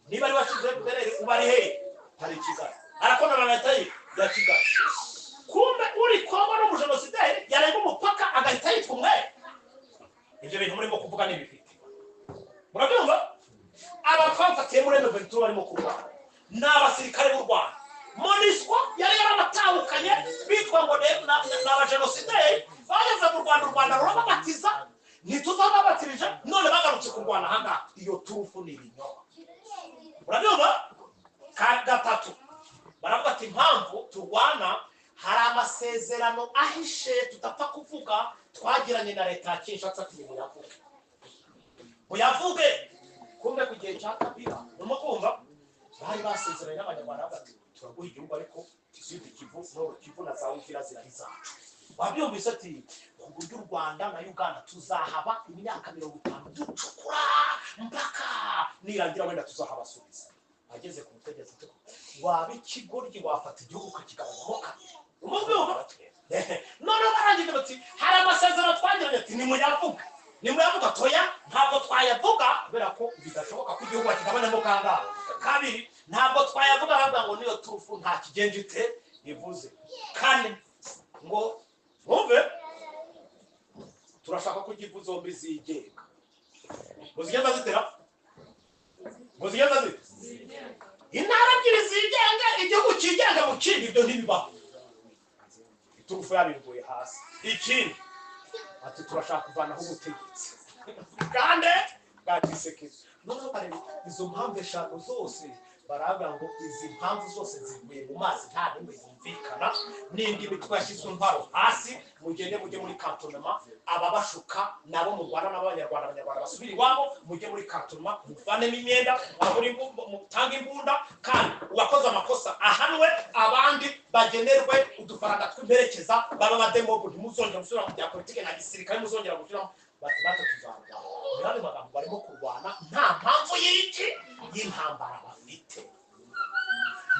niba ari washinze FDL uba ari he? Hari Kigali. Arakona na leta ye ya Kigali. Kumbe uri Kongo n'umujenosideri yarenga umupaka agahita yitwa umwere. Ibyo bintu murimo kuvuga ntibifite. Murabyumva? Aba twafatiye muri M23 barimo kurwana ni abasirikare b'u Rwanda. MONUSCO yari yarabatahukanye bitwa ngo ni abajenosideri bageze mu Rwanda, u Rwanda rurababatiza, ntituzababatirije, none bagarutse kurwana ahangaha. Iyo turufu ni ibinyoma. Urabyumva? Ka gatatu baravuga ati impamvu turwana, hari amasezerano ahishe tudapfa kuvuga twagiranye na leta ya Kinshasa. Ati nimuyavuge, muyavuge. Kumbe ku gihe cya Kabila, urimo kumva, bari basezeranye n'Abanyarwanda bati turaguha igihugu ariko Sud Kivu, Nord Kivu na za Uvira zirari zacu. Wabyumvise? Ati ku buryo u Rwanda na Uganda tuzahaba imyaka 50 ducukura mpaka nirangira wenda tuzahabasubiza. Ageze ku butegetsi ati waba ikigoryi wafata igihugu ukakigabanyamo kabiri. Urimo kubyumva? Noneho barangije bati hari amasezerano twagiranye. Ati nimuyavuge. Kangahe? Kabiri, ntabwo twayavuga bavuga ngo niyo turufu nta kigenje ite ivuze. Kane, ngo mwumve, turashaka ko igifu zombi zigenga. Ngo zigenda zitera, ngo zigenda zite intara ebyiri zigenga, igihugu kigenga mu kindi, ibyo ntibibaho. Iturufu yabiguye hasi. Ikindi ati turashaka kuvanaho ubutegetsi kandi bwa Tshisekedi. Noneho bareba izo mpamvu eshanu zose, baravuga ngo izi mpamvu zose ziguye mu mazi, nta n'imwe yumvikana n'indi mitwe yashyizwe intwaro hasi. Mugende mujye muri cantonnement, ababashuka nabo mu Rwanda n'abanyarwanda, abanyarwanda basubire iwabo, mujye muri cantonnement, muvanemo imyenda, mutange imbunda, kandi uwakoze amakosa ahanwe, abandi bagenerwe udufaranga tw'imperekeza, baba bademobu, ntimuzongera gusubira mu bya politike na gisirikare, muzongera gusubiramo. Bati natwe tuzarwana. Mu yandi magambo, barimo kurwana nta mpamvu y'iki y'intambara bafite.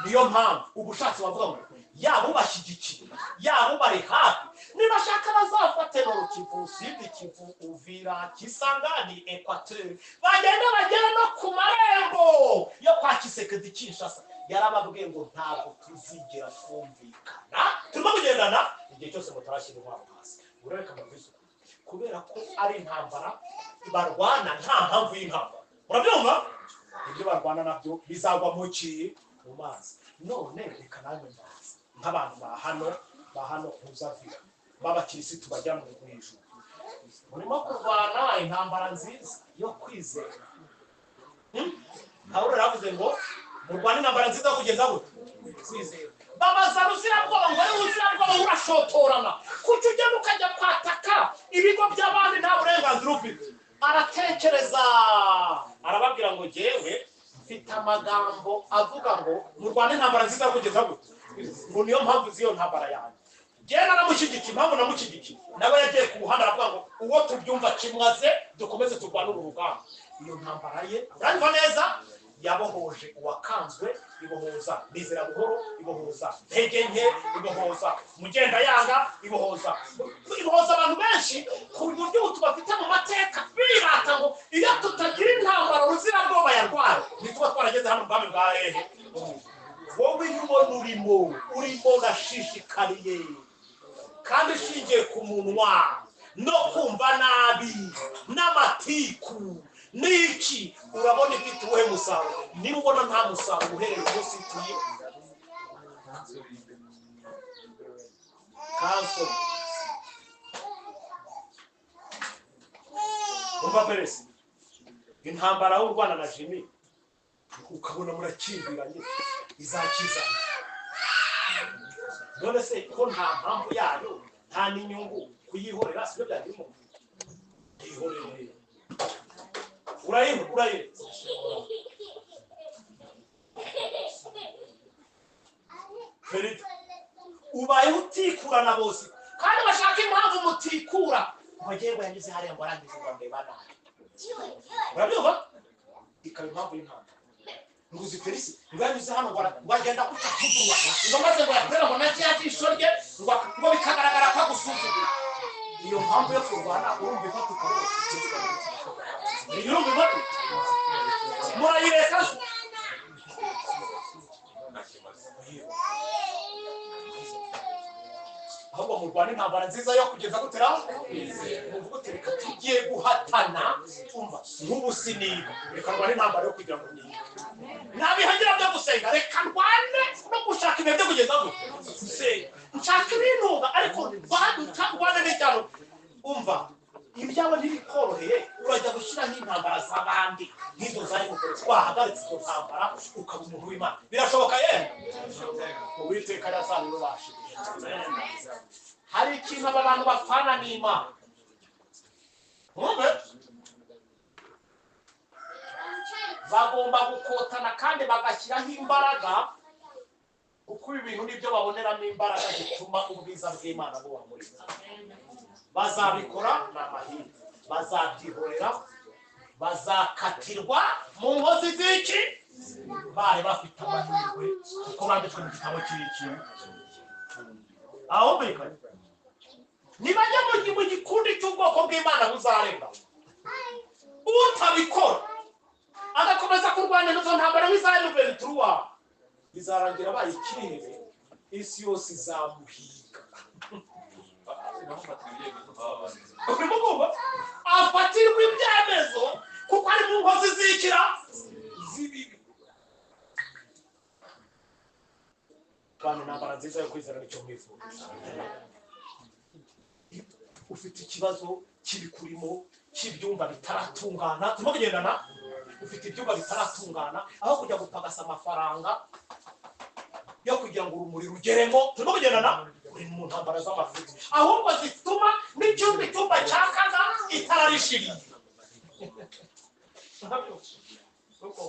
Niyo mpamvu ubushatsi bavuga ngo yaba ubashyigikiye, yaba ubari hafi, nibashaka bazafate Nord Kivu, Sud Kivu, Uvira, Kisangani, Equateur, bagende bagere no ku marembo yo kwa Tshisekedi Kinshasa. Yarababwiye ngo ntabwo tuzigera twumvikana, turimo kugendana igihe cyose mutarashyira intwaro hasi. Urareka mbabwize ukuri, kubera ko ari intambara barwana nta mpamvu y'intambara, murabyumva, ibyo barwana nabyo bizagwa mu ki? Mu mazi. None reka namwe mbaze, nk'abantu ba hano mpuzavira b'abakirisitu bajya mu ijuru, murimo kurwana intambara nziza yo kwizera? Pawulo yaravuze ngo murwane intambara nziza yo kugeza gute? Kwizera. Babaza Ruzirabwoba ngo ari Ruzirabwoba, urashotorana, kuki ugenda ukajya kwataka ibigo by'abandi nta burenganzira ufite? Aratekereza, arababwira ngo jyewe mfite amagambo avuga ngo murwane intambara nziza yo kugeza gute, ngo niyo mpamvu z'iyo ntambara yanjye. Njyewe naramushyigikiye. Impamvu namushyigikiye, nawe yagiye ku ruhande aravuga ngo uwo tubyumva kimwaze, dukomeze turwane uru rugamba. Iyo ntambara ye, uranyumva neza, yabohoje uwakanzwe, ibohoza Nizera Buhoro, ibohoza Ntege Nke, ibohoza Mugenda Yanga, ibohoza abantu benshi, ku buryo ubu tubafite mu mateka birata ngo iyo tutagira intambara Ruzirabwoba yarwaye, ntituba twarageze hano mu bwami bwa hehe. Wowe iyo ubona urimo urashishikariye kandi ishingiye ku munwa no kumva nabi n'amatiku n'iki, urabona ifite uwuhe musaruro? Niba ubona nta musaruro, uhereye umunsi tuye cancel. Umva peresi, intambara y'u Rwanda na Jimmy, ukabona murakimbiranye, izakizana none se ko nta mpamvu yayo, nta n'inyungu kuyihorera, sibyo byagira umuntu yihorere? Urayihora, urayiretse. Ferida, ubaye utikura na bose, kandi bashaka impamvu mutikura, ngo ngewe yanyuze hariya, ngo arangize, ngo ndeba nabi. Urabyumva, ikaba impamvu y'intambara, ngo uzi Felisi ngo yanyuze hano, ngo agenda guca kudurwa, ngo maze ngo yakorera ngo na rya jisho rye, ngo bikagaragara ko agusuzugura. Iyo mpamvu yo kurwana urumva ifatika rwose? Urumva ifatika? Murayireka se? Ahubwo murwana intambara nziza yo kugeza gutera, muvuga uti reka tugiye guhatana. Umva, nk'ubu siniga, reka ndwane intambara yo kugira ngo nige. Nabihagira byo gusenga, reka ndwane no gushaka ibihe byo kugeza gute gusenga, nshaka ibintunga, ariko ndwane n'icyaro. Umva, ibyawe ntibikoroheye, urajya gushyiraho intambara z'abandi nk'izo zari gukora. Twahagaritse izo ntambara, ukaba umuntu w'Imana, birashoboka yewe. Uwiteka yazabibashije. Hari ikintu aba bantu bapfana n'Imana. Mwumve, bagomba gukotana kandi bagashyiraho imbaraga, kuko ibi bintu nibyo baboneramo imbaraga zituma ubwiza bw'Imana buba muri bo. Bazabikora ni amahirwe, bazabyihorera bazakatirwa mu nkozi z'iki bari bafite amahirwe, kuko banditswe mu gitabo cy'iki ahumvikanye. Nibajya mu gikundi cy'ubwoko bw'Imana buzarenga, utabikora Agakomeza kurwanya izo ntambara nk'iza M23, bizarangira abaye ikirere, isi yose izamuhiga. Urimo kumva? Afatirwa ibyemezo kuko ari mu nkozi zikira z'ibibi. Kandi intambara nziza yo kwizera nicyo mwifuriza. Ufite ikibazo kibikurimo cy'ibyumba bitaratungana, turimo kugendana. Ufite ibyumba bitaratungana, aho kujya gupagasa amafaranga yo kugira ngo urumuri rugeremo, turimo kugendana, uri mu ntambara z'amafuti, ahubwo zituma n'icyumba icyumba cyakaga itara rishiriye. Kuko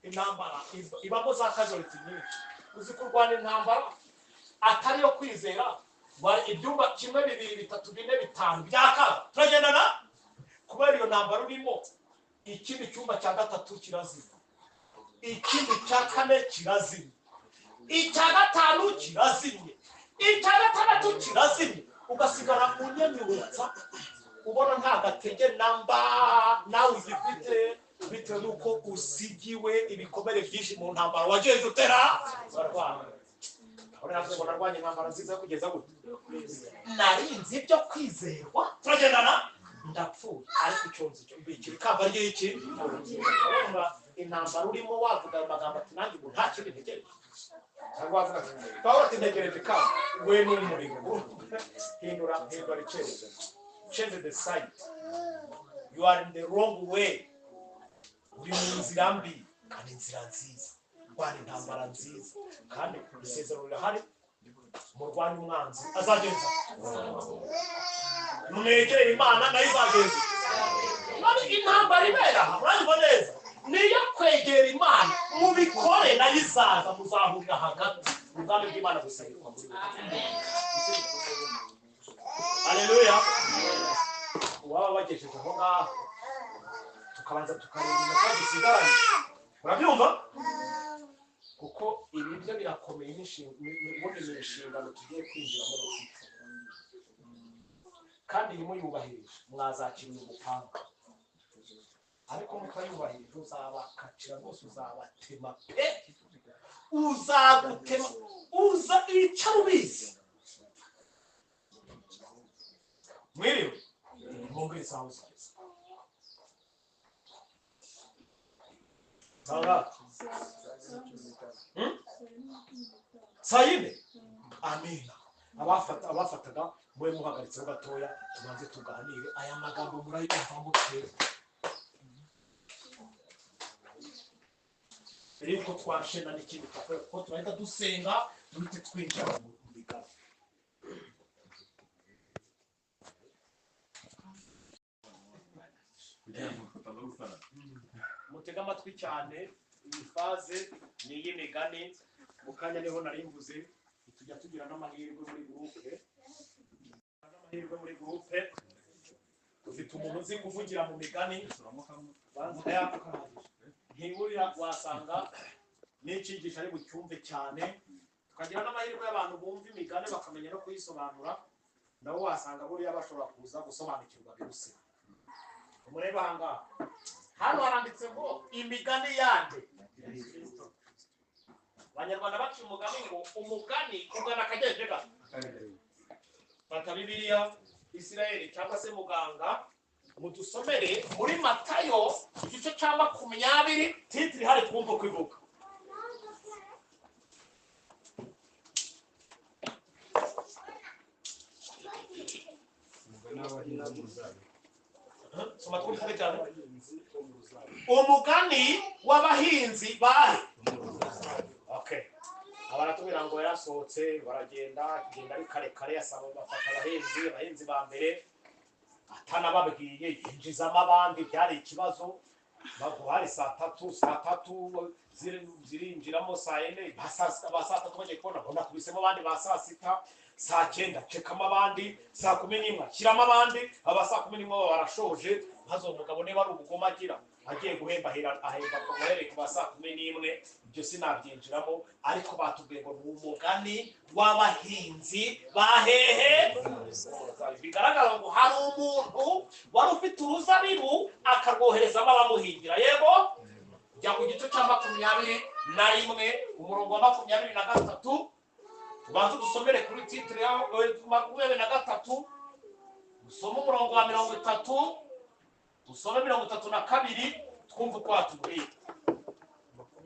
intambara ibamo za casualty nyinshi. Uzi kurwana intambara atari yo kwizera, ibyumba kimwe, bibiri, bitatu, bine, bitanu byakaga, turagendana. Kubera iyo ntambara urimo, ikindi cyumba cya gatatu kirazima, ikindi cya kane kirazimye, icya gatanu kirazimye, icya gatandatu kirazimye, ugasigara unyanyurutsa ubona nta gatege namba nawe ugifite, bitewe n'uko usigiwe ibikomere byinshi mu ntambara wagenze utera barwana. Urabona ngo narwanye intambara nziza yo kugeza gute, narinze ibyo kwizerwa, turagendana, ndapfuye ariko icyo nzi cyo mbikira ikamba ry'iki. Urumva intambara urimo wavuga ayo magambo ati nanjye ubu nta kindi ntegereje, cyangwa wavuga ati Pawulo ati ntegereje ikamba we n'umuriro. Hindura, hindura icyerekezo, change the side, you are in the wrong way, uri mu nzira mbi kandi inzira nziza. Rwana intambara nziza, kandi isezerano rirahari, murwanye umwanzi azagenza, mwegere Imana nayo izagenza. None intambara ibera aha muranyumva neza, niyo kwegera Imana, mubikore nayo izaza, muzahurira hagati, ubwami bw'Imana busahirwa muri we. Haleluya. Uwaba wagejeje aho ngaho, tukabanza tukareba iminota dusigaranye, urabyumva? Kuko ibi byo birakomeye, ubundi ni inshingano tugiye kwinjiramo dufite, kandi iyo muyubahirije mwazakira uyu mupanga, ariko mutayubahirije uzabakacira rwose, uzabatema pe, uzagutema, uza icara ubizi. Mwiriwe mwumvire isaha zigeze saa saa yine. Amina. Abafataga mube muhagaritseho gatoya, tubanze tuganire. Aya magambo murayumva mute? Mbere yuko twashena n'ikindi tukora, kuko turahita dusenga duhite twinjira mu migani. Mutege amatwi cyane, iyi phase ni iy'imigani. Mu kanya niho nari mvuze, tujya tugira n'amahirwe muri groupe, n'amahirwe muri groupe dufite umuntu uzi kuvugira mu migani, ntiburira wasanga n'icyigisho ari bucyumve cyane. Tukagira n'amahirwe y'abantu bumva imigani bakamenya no kuyisobanura, nabo wasanga buriya bashobora kuza gusobanukirwa biruse. Murebe aha ngaha, hano haranditse ngo imigani yande. Abanyarwanda baciye umugani ngo umugani ugana akagenje gato. Fata Bibiliya Isirayeli cyangwa se muganga, mudusomere muri Matayo igice cya 20, titiri hari twumva uko ivuga. Soma twumve cyane. Umugani w'abahinzi bahe. Okay. Abaratubwira ngo yarasohotse baragenda, kugenda ari kare kare, asaba bafata abahinzi ba mbere atanababwiye, yinjizamo abandi, byari ikibazo. Hari saa tatu zirinjiramo, saa yine, ba saa tatu bagiye kubona mbona kubisemo abandi, ba saa sita, saa cyenda cekamo abandi, saa 11 shyiramo abandi, aba saa 11 barashoje. Maze uwo mugabo niba ari ubugome agira, agiye guhemba ahemba ahereye ku ba saa 11, ibyo sinabyinjiramo, ariko batubwiye ngo ni umugani w'abahinzi bahehe. Bigaragara ngo hari umuntu wari ufite uruzabibu akarwoherezamo abamuhingira. Yego, Jya ku gice cya 21, umurongo wa 23. Tubanze dusomere kuri titre ya 23, usome umurongo wa 30, usome 32, twumve uko watubwira.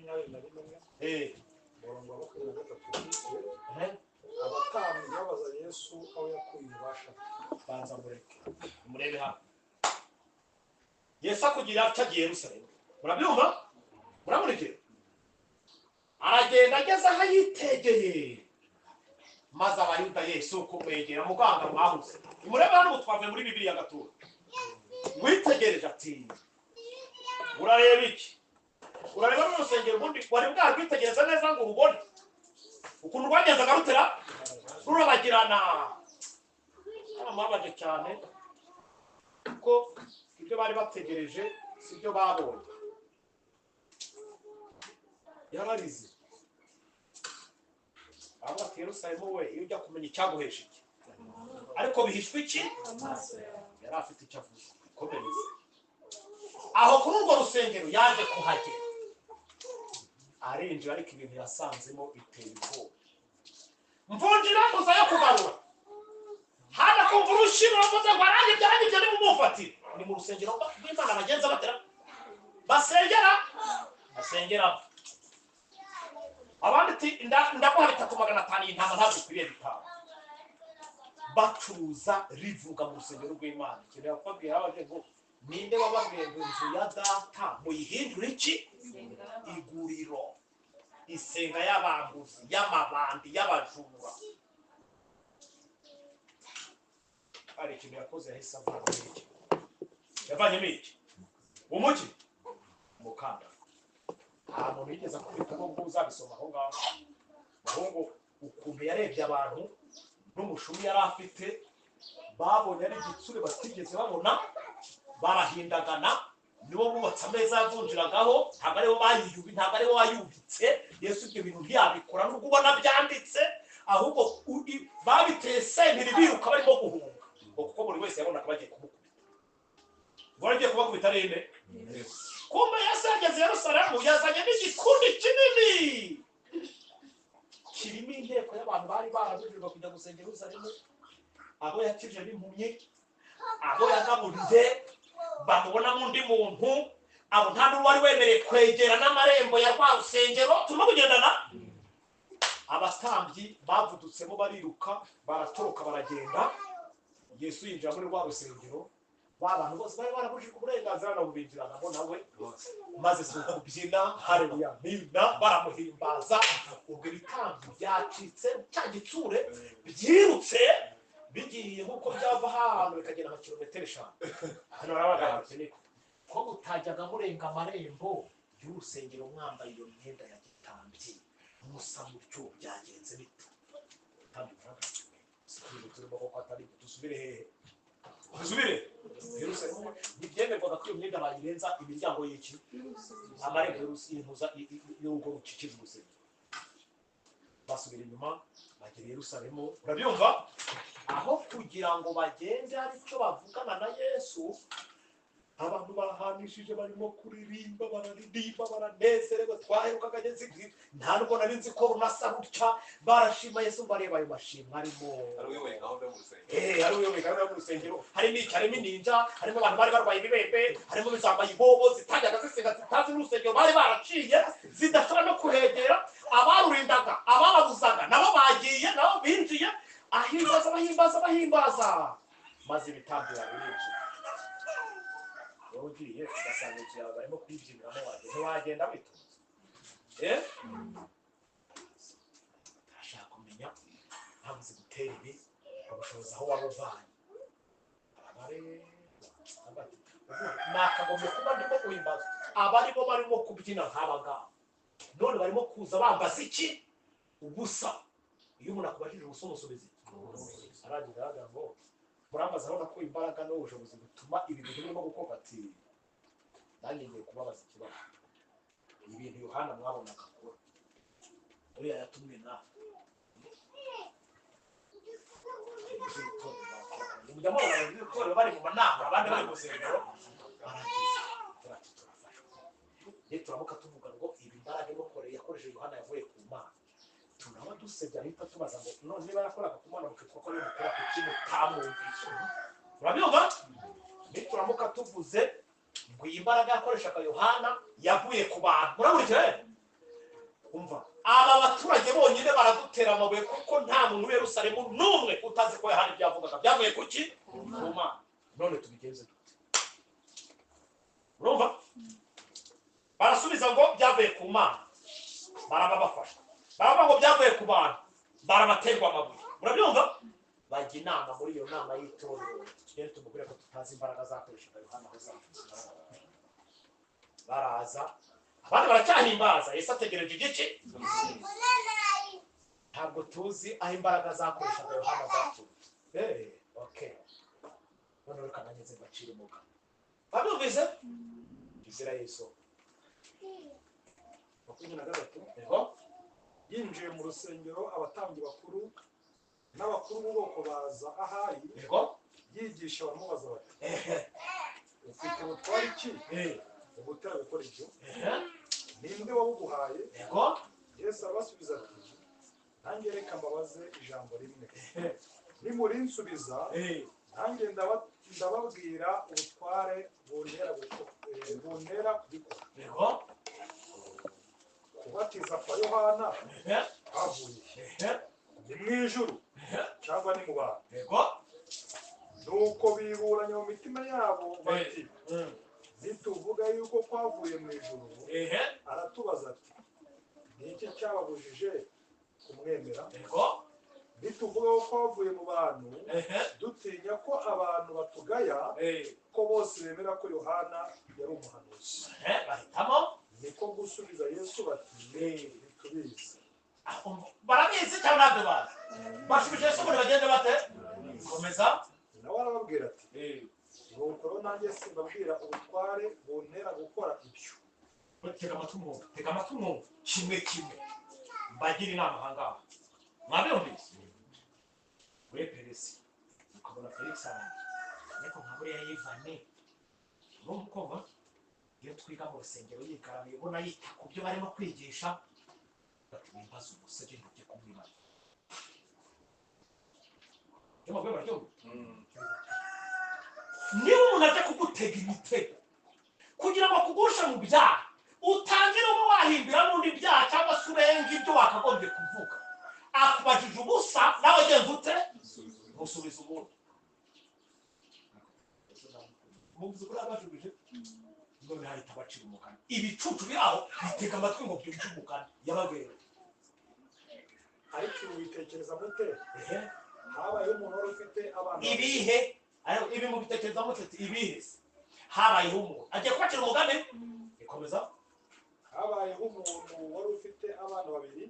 21, umurongo wa 23. Abatambyi babaza Yesu aho yakuye ububasha. Banza mureke murebe hano. Yesu akugira atya, agiye Yerusalemu. Murabyumva? Muramurikira? Aragenda, ageze aho yitegeye, maze Abayuda Yesu kumwegera muganga mwahuze. Nimurebe hano, ubu twavuye muri Bibiliya gatura. Witegereje ati: "Urareba iki? Urareba n'urusengero?" Ubundi wari bwarwitegereza neza ngo urubone ukuntu rwagenzaga rutera rurabagirana? Baramubabaje cyane, kuko ibyo bari bategereje si byo babonye. Yararize, aravuga ati: "Yerusalemu we, iyo ujya kumenya icyaguhesha iki, ariko bihishwe iki?" Amaso yawe. Yari afite icyo avuze. Komereza aho kuri urwo rusengero. Yaje kuhagera, arinjira, ariko ibintu yasanzemo biteye ubwoba. Mvunjira muza yo kugarura hano, akumva urushyi ruravuze ngo: "Arangibye, arangibye, nimumufatire." Ni mu rusengero rw'Imana bagenza batera basengera, basengeramo. Abandi ati: "Ndaguha 3,500, iyi ntama ntabwo ikwiriye 5." Bacuruza rivuga mu rusengero rw'Imana. Ikintu yakubabwira abaje ngo: "Ninde wababwiye ngo inzu ya Data muyihindure iki? Iguriro, isenga y'abambuzi, y'amabandi, y'abajura?" Hari ikintu yakoze, yahise avanamo iki? Yavanyemo iki? Umuki? Umukandara. Nta muntu yigeze akubita, nubwo uzabisoma aho ngaho. Ahubwo ukuntu yarebye abantu n'umushumi yari afite, babonye ari igitsure batigeze babona, barahindagana. Nibo bubatse ameza yavunjiragaho, ntabwo aribo bayiyubi, ntabwo aribo wayubitse. Yesu ibyo bintu ntiyabikora, nubwo ubona byanditse. Ahubwo babiteye sentiri, biruka barimo guhunga ngo, kuko buri wese yabonaga bagiye kumukubita. Ngo bagiye kubakubita ari ine. Kumbe Yesu yageze i Yerusalemu, yazanye n'igikundi kinini kirimo inteko y'abantu bari barabujijwe kujya gusenga i Yerusalemu, abo yakije n'impumyi, abo yagaburiye, bamubonamo undi muntu, abo nta n'uwari wemerewe kwegera n'amarembo ya rwa rusengero. Turimo kugendana. Abatambyi bavudutsemo, bariruka, baratoroka, baragenda. Yesu yinjira muri rwa rusengero, ba bantu bose bari barabujijwe uburenganzira nabo binjiranamo nawe, maze si ukubyina hareruya nina, baramuhimbaza. Ubwo ibitambo byacitse cya gitsure, byirutse bigiye nk'uko byava ahantu bikagenda nka kilometero 5. Hano barabagarutse niko ko mutajyaga murenga amarembo y'urusengero mwambaye iyo myenda ya gitambyi, musa mutyo, byagenze bite? Kandi baragarutse, si turimo koko atari ibyo. Dusubire hehe? Dusubire Yerusalemu. Ntibyemerwaga ko iyo myenda bayirenza imiryango y'iki? Amarembo y'intuza y'urugo rukikije urusengero. Basubira inyuma, bagera i Yerusalemu. Urabyumva? Aho kugira ngo bagende hari icyo bavugana na Yesu, abantu bahanishije, barimo kuririmba, bararirimba, baranezerewe. "Twaherukaga ngeze, nta nubwo nari nzi ko runasa rutya." Barashima Yesu, bareba ayo mashimwe arimo. Ari uyoboye gahunda yo mu rusengero. Hari uyoboye gahunda yo mu rusengero, harimo iki? Harimo ininja, harimo abantu bari barwaye ibibembe, harimo izambaye ibobo zitajyaga zisenga, zitazi n'urusengero bari baraciye, zidashobora no kuhegera. Abarurindaga, abababuzaga, nabo bagiye, nabo binjiye. Ahimbaza, bahimbaza, bahimbaza, maze ibitambo birinjira. Wowe ugiye ugasanga inzu yawe barimo kuyibyiniramo, wagenda ntiwagenda witonze? Turashaka kumenya impamvu zigutera ibi, ubushobozi aho waba uvanye. Nakagombye kuba ndimo guhimbaza abarimo barimo kubyina nk'aba ngaba, none barimo kuza bambaza iki? Ubusa. Iyo umuntu akubajije ubusa, umusubiza iki? Arangiza aravuga ngo: "Murambaza aho nakuye imbaraga n'ubushobozi butuma ibi bintu birimo gukorwa?" Ati: "Nanjye ngiye kubabaza ikibazo. Ibintu Yohana mwabonaga akora, uriya yatumwe nawe?" Mujya mubona abantu b'itorero bari mu manama, abandi bari mu rusengero. Barangiza bati: "Turafashwe, nituramuka tuvuga." yakoresheje Yohana yavuye ku Mana, turaba dusebya. Ahita tubaza ngo none niba yakoraga ku Mana mukitwa ko ari mukora, kuki mutamwumvishe? Urabyumva? Nituramuka tuvuze ngo iyi mbaraga yakoreshaga Yohana yavuye ku bantu, murakurikira? Umva, aba baturage bonyine baradutera amabuye, kuko nta muntu w'i Yerusalemu n'umwe utazi ko Yohana ibyo yavugaga byavuye ku ki? Ku Mana. None tubigenze dute? Urumva, barasubiza ngo byavuye ku Mana, baraba bafashwe. Baravuga ngo byavuye ku bantu, barabaterwa amabuye. Murabyumva? Bajya inama. Muri iyo nama y'itorero, tugende tumubwire ko tutazi imbaraga zakoreshaga Yohana aho zavuze. Baraza, abandi baracyahimbaza. Yesu ategereje igiki? Ntabwo tuzi aho imbaraga zakoreshaga Yohana zaturutse. Okay, none reka nageze mbacire umugani. Babyumvise? Izira Yesu. 23. Yego. Yinjiye mu rusengero, abatambyi bakuru n'abakuru b'ubwoko baza ahari yigisha, baramubaza bati: "Ufite ubutware ki ubutera gukora ibyo? Ninde wabuguhaye?" Yesu arabasubiza ati: "Nanjye reka mbabaze ijambo rimwe. Nimurinsubiza, nanjye ndababwira ubutware buntera kubikora. Kubatiza kwa Yohana kwavuye he? Ni mu ijuru cyangwa ni mu bantu?" Nuko biburanya mu mitima yabo bati: "Nituvuga yuko kwavuye mu ijuru, aratubaza ati: 'Ni iki cyababujije kumwemera?' Nituvuga ko kwavuye mu bantu, dutinya ko abantu batugaya, ko bose bemera ko Yohana yari umuhanuzi." Bahitamo. Niko gusubiza Yesu bati: "Ntitubizi." Barabizi cyangwa ntabyo bazi? Bashubije Yesu ngo bagende bate? Komeza. Nawe arababwira ati: "Nuko rero nanjye simbabwira ubutware buntera gukora ibyo." Tega amatwi mwumve, tega amatwi mwumve. Kimwe kimwe mbagira inama ahangaha. Mwabyumvise? We peresi ukabona Felix aranje, ariko nka buriya yivane urumva ukumva iyo twiga mu rusengero yigaramiye, ubona yita ku byo barimo kwigisha, bati: "Wimbaze ubusa, genda ujye kumwibaza." Ibyo mubwiye barabyumva? Niba umuntu ajya kugutega imitego kugira ngo akugushe mu byaha, utangire ube wahimbira n'undi byaha cyangwa se urenga ibyo wakagombye kuvuga, akubajije ubusa, nawe genza ute? Musubiza ubundi. Muvuze ko abajubije, none hahita bacira umugani. Ibicucu biri aho bitega amatwi ngo byumve umugani yababwiye. Ariko ibi witekereza mute? Habayeho umuntu wari ufite abana babiri. Ibihe? Ibi mubitekereza mute? Ibihe se? Habayeho umuntu agiye kubacira umugani, ikomeza. Habayeho umuntu wari ufite abana babiri.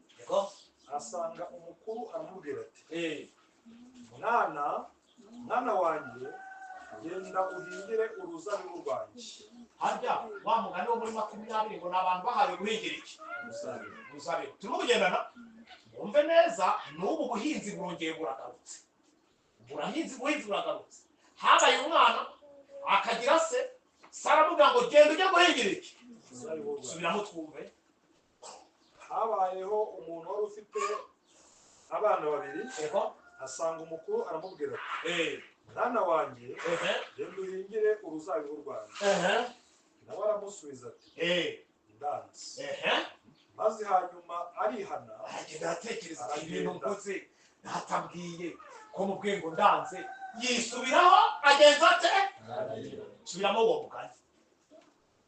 Asanga umukuru aramubwira ati: 'Mwana, mwana wanjye, genda uhingire uruzabibu rwanjye.'" Harya wa mugani wo muri 20 ngo ni abantu bahawe guhingira iki? Uruzabibu. Turimo kugendana? Mwumve neza, n'ubu buhinzi burongeye buragarutse. Ubuhinzi buragarutse. Habaye umwana akagira se, se aramubwira ngo genda ujye guhingira iki? Uruzabibu rwanjye. Subiramo twumve. Habayeho umuntu wari ufite abana babiri. Asanga umukuru aramubwira ati: 'Mwana wanjye, genda uhingire uruzabibu rwanjye.' Nawe aramusubiza ati: 'Ndanze.' Maze hanyuma arihana. Aragenda, aratekereza ati: "Ibintu nkoze, natabwiye ko mubwiye ngo ndanze." Yisubiraho, agenza ate? Subiramo uwo mugani.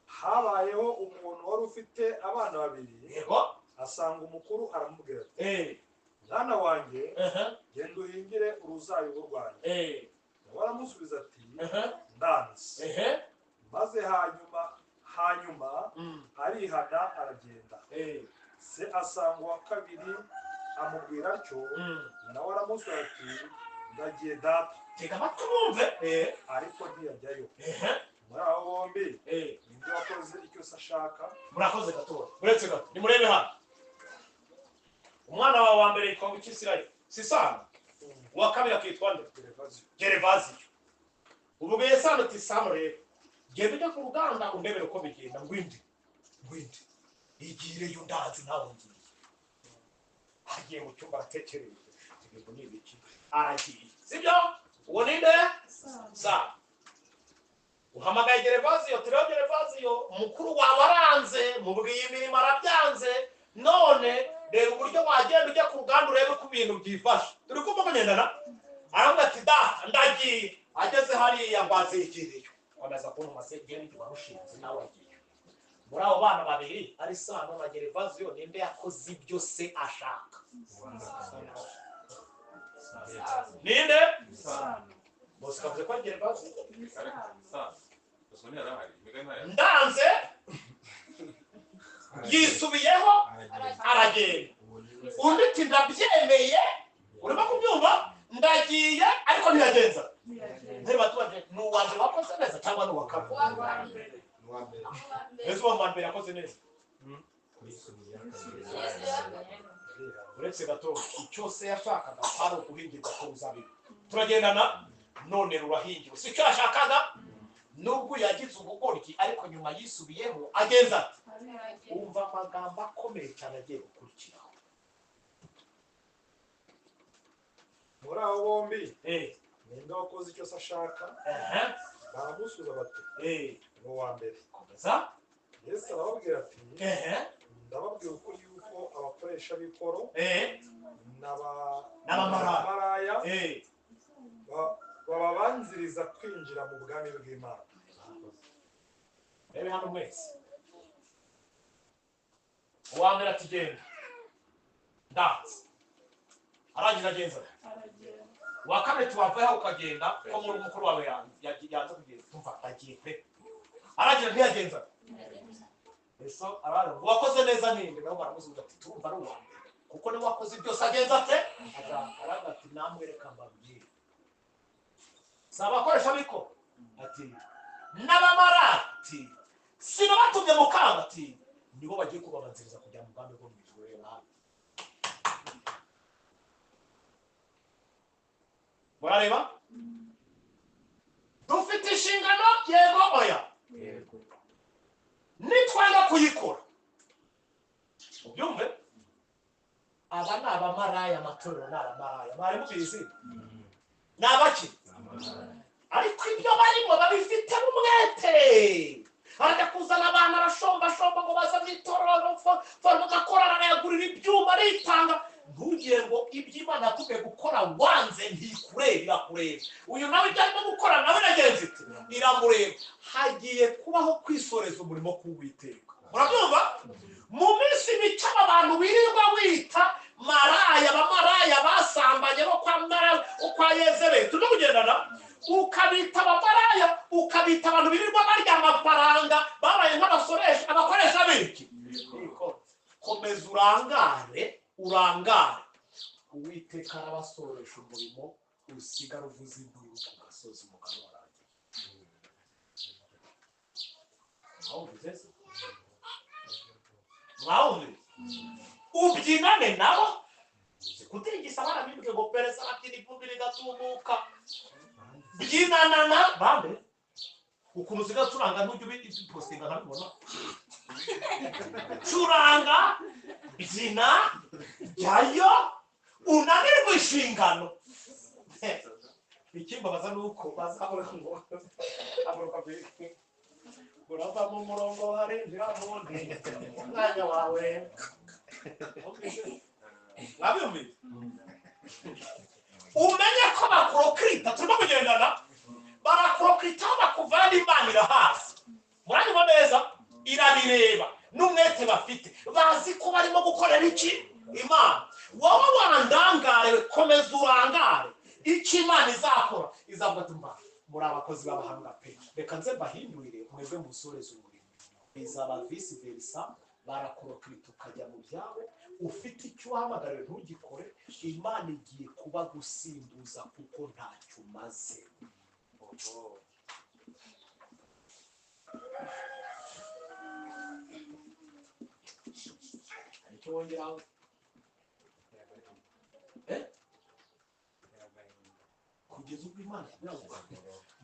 Habayeho umuntu wari ufite abana babiri. Asanga umukuru aramubwira ati: 'Mwana wanjye, genda uhingire uruzabibu rwanjye.' Nawe aramusubiza ati: 'Ndanze.' Maze hanyuma arihana, aragenda. Se asanga uwa kabiri amubwira atyo. Nawe aramusubiza ati: 'Ndagiye, data.' Tega amatwi wumve. Ariko ntiyajyayo. Muri abo bombi, ninde wakoze icyo se ashaka?" Murakoze gatoya. Uretse gato, nimurebe hano. Umwana wawe wa mbere yitwa ngo Isirayeli si Sano? Uwa kabiri akitwa nde? Gerevaziyo. Gerevaziyo. Ubu Sano uti: "Sano rero, genda ujya ku ruganda undebere uko bigenda." Ngwindi, ngwindi, igireyo, ndanze, ntawe ngiye. Agiye mu cyumba aratekereza ibintu ni ibiki, aragiye, sibyo? Uwo ninde? Sa uhamagaye Gerevaziyo, turiho Gerevaziyo mukuru wawe aranze, mubwiye imirimo arabyanze, none reba uburyo wagenda ujya ku ruganda urebe uko ibintu byifashe. Turi kumva kugendana. Aravuga ati data ndagiye. Ageze hariya ngo azigiriyo, komeza kuntuma se genda warushinze nawe agiye. Muri abo bana babiri ari Sano na Gerevaziyo, ninde yakoze ibyo se ashaka? Ninde? Bose kavuze ko Gerevaziyo. Ndanze yisubiyeho aragenda. Undi ati ndabyemeye, urimo kubyumva, ndagiye, ariko ntiyagenza. Ntibatubaje ni uwa mbere wakoze neza cyangwa ni uwa kabiri? Ese uwa mbere yakoze neza? Uretse gato icyo se yashakaga kwari uguhingirwa k'uruzabibu. Turagendana, none rurahingiwe. Si icyo yashakaga, nubwo yagize ubugoryi ariko nyuma yisubiyeho agenza ati. Umva amagambo akomeye cyane agiye gukurikiraho. Muri abo bombi ninde wakoze icyo se ashaka? Baramusubiza bati ni uwa mbere. Komeza. Yesu arababwira ati ndababwira ukuri yuko abakoresha b'ikoro n'abamaraya bababanziriza kwinjira mu bwami bw'Imana. Rebe hano mwese. Uwa mbere ati genda ndanze, arangiza agenza. Uwa kabiri tuwavaho ukagenda ko muri mukuru wawe yanze kugenda, tumva agiye pe, arangiza ntiyagenza. Eso aravuga wakoze neza ninde? Nabo baramusubiza ati turumva ari uwa mbere kuko niwe wakoze byose agenza ate. Aravuga ati namwe reka mbabwire, si abakoresha b'ikoro ati n'abamarati sinabatumye mukanga ati nibo bagiye kubabanziriza kujya mu bwami bwo mu ijuru. Reba hano, murareba dufite inshingano, yego oya? Nitwanga kuyikora ubyumve, aba ni abamaraya, amatorero ni abamaraya, mwari mubizi ni abaki, ariko ibyo barimo babifitemo umwete. Arajya kuzana abantu arashombashomba ngo baza mu itorero, agakora arayagurira ibyuma aritanga. Ntugire ngo ibyo Imana yakubwiye gukora wanze ntikureba, irakureba. Uyu nawe ibyo arimo gukora nawe iragenza iti iramureba. Hagiye kubaho kwisoreza umurimo k'Uwiteka. Murabyumva? Mu minsi mike aba bantu birirwa wita maraya, abamaraya basambanye bo kwa maraya kwa Yezebeli, turimo kugendana, ukabita abamaraya, ukabita abantu birirwa barya amafaranga babaye nk'abasoresha abakoresha b'iki. Komeza urangare, urangare, Uwiteka arabasoresha umurimo, usigara uvuza induru ku gasozi umugabo warangiye. Mwawumvise? Ubyinane nabo, kutigisa barabibwe ngo perezida arabyina ivumbi rigatumuka. Byinana na bande ukuntu usigaye ucuranga ntujya ubipostinga nkabibona. Curanga, byina, jyayo, unanirwe inshingano. Ikimbabaza ni uko bazahora ngo aburuka urava mu murongo harinjira mundi umwanya wawe. Mwabyumvise? Umenye ko bakurokirita, turimo kugendana, barakurokirita aho bakuvana Imana irahazi. Muranyumva neza? Irabireba n'umwete bafite, bazi ko barimo gukorera iki? Imana. Wowe wandangare, komeza urangare. Icyo Imana izakora izavuga ati mba muri abakozi b'abahanga pe, reka nze mbahindurire mwebwe musoreze umurimo. Bizaba vice versa, barakurokirita ukajya mu byawe, ufite icyo uhamagariwe ntugikore. Imana igiye kuba gusimbuza kuko ntacyo umaze. Icyo wongeraho kugeza ubwo Imana yavuga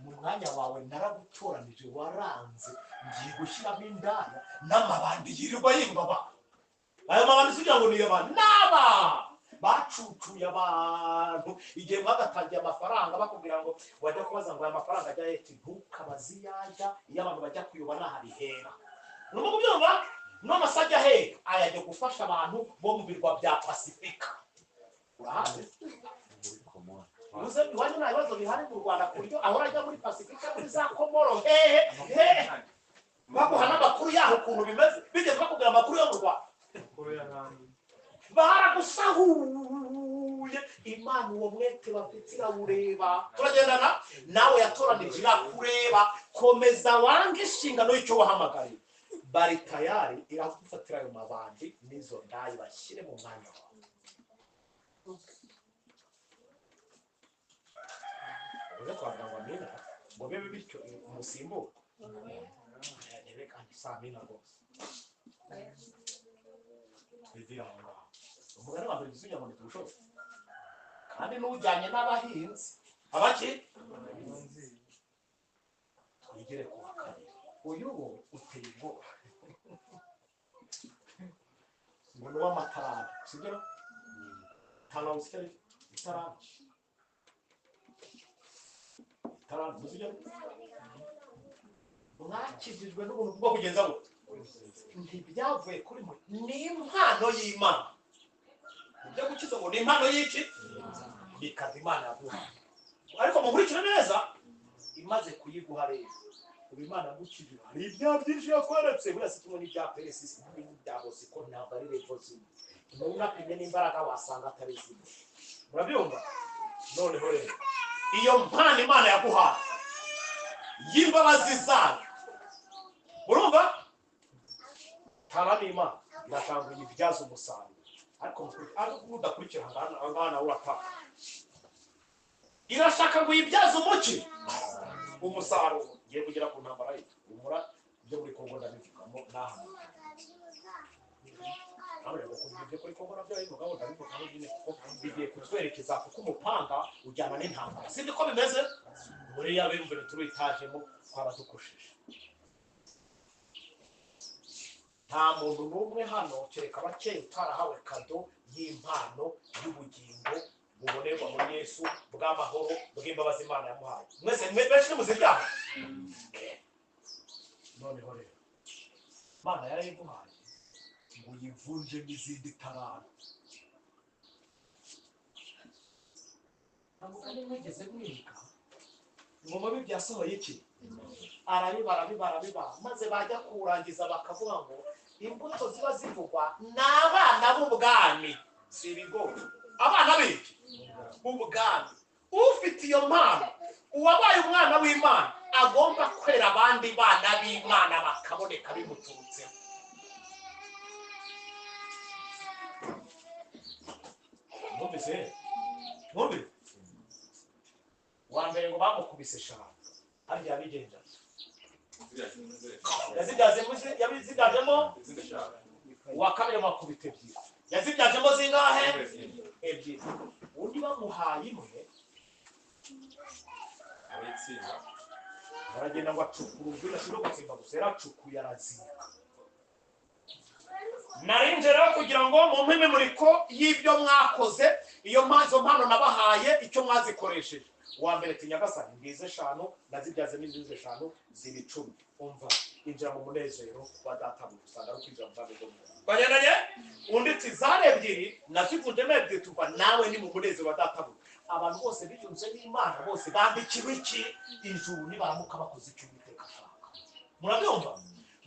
mu mwanya wawe naragutoranije, waranze, ngiye gushyiramo indaya n'amabandi yirirwa yimba abantu. Aya mabandi si kugira ngo ni abantu n'aba Bacucuye abantu igihe mwagatangiye amafaranga, bakubwira ngo wajya kubaza ngo aya mafaranga ajya he, ntukabaze iyo ajya. Iyo abantu bajya kuyoba ntahabihera. Ni kubyumva? None se ajya he? Ayajya gufasha abantu bo mu birwa bya Pasifika. Urahazi? Uze iwanyu nta bibazo bihari mu Rwanda ku buryo ahora ajya muri Pasifika, muri za Komoro, hehe hehe, baguha n'amakuru yaho ukuntu bimeze. Bigeze bakubwira amakuru yo mu Rwanda? Baragusahuye. Imana uwo mwete bafite irawureba. Turagendana nawe, yatoranije irakureba. Komeza wange inshingano y'icyo wahamagariye. Bari tayari, iragufatira ayo mabandi n'izo ndayi bashyire mu mwanya wawe. Uze twavuga ngo amina, ngo bibe bityo, umusimbure kandi si amina rwose. Twigire aho ngaho. Umugani wa mbere uzuye ngo ntituwushobore, kandi n'ujyanye n'abahinzi abaki. Twigire ku wa kabiri. Uyu wo uteye ubwoba, ngo ni uw'amatarari, sibyo? Tara usya itarari, itarari muzijya. Mwakijijwe n'ubuntu bwo kugenza gute? Ntibyavuye kuri mwe, ni impano y'Imana. Ibyo gukiza ngo ni impano y'iki? Bikaza Imana yaguha. Ariko mukurikire neza, imaze kuyiguha rero, ubu Imana yagukijije, hari ibyaha byinshi yakweretse. Buriya si kimwe n'ibya Peresi, si kimwe n'ibya Bosiko, ntabwo ari revo zimwe. Unapimye n'imbaraga wasanga atari zimwe. Murabyumva? Noneho rero iyo mpano Imana yaguhaye y'imbabazi zayo, urumva, tara n'Imana irashaka uyibyaze umusaruro. Ariko udakurikira aha ngaha nawe urataka. Irashaka ngo uyibyaze umuki umusaruro. Ngiye kugera ku ntambara ye umura ibyo muri Kongo ndabivugamo n'aha. Ibyo kuri Kongo nabyo mugabo ndabivugaho nyine, kuko bigiye kutwerekeza, kuko umupanga ujyana n'intambara. Sibyo ko bimeze? Muri ya bimvure tubitajemo twaba dukosheje. Nta muntu n'umwe hano kereka abakeye utarahawe kado y'impano y'ubugingo bubonerwa muri Yesu, bw'amahoro, bw'imbabazi Imana yamuhaye. Mwese benshi muzibyaha. Noneho rero Imana yarayiguhaye ngo uyivunjemo izindi tarara. Ntabwo kandi mwigeze mwiga ngo mubi byasohoye iki? Arabiba, arabiba, arabiba, maze bajya kurangiza bakavuga ngo imbuto ziba zivugwa ni abana b'ubwami, si ibigori. Abana b'iki? Ubwami. Ufite iyo mpano, uwabaye umwana w'Imana, agomba kwera abandi bana b'Imana bakaboneka bimuturutseho. Mwumvise? Mwumvise? Wa mbere ngo bamukubise eshanu, harya yabigenza yazibyajemo. Uwa kabiri bakubita ebyiri, yazibyajemo zingahe? Ebyiri. Undi bamuhaye imwe, aragenda ngo acukura urwina, si no gutsimba gusa, yaracukuye arazika. Narinje rero kugira ngo mumpe imimuriko y'ibyo mwakoze, iyo izo mpano nabahaye icyo mwazikoresheje. Uwa mbere ati Nyagasani ngize eshanu nazibyazemo izindi eshanu ziba 10. Umva, injira mu munezero wa data usanga ari kwinjira mu bwami bwo mu ijuru. Bagendanye? Undi ati zari ebyiri nazivunjemo ebyiri, tuva nawe ni mu munezero wa data. Abantu bose biyunze n'Imana bose bambikiwe iki? Ijuru, nibaramuka bakoze icyo Uwiteka ashaka. Murabyumva?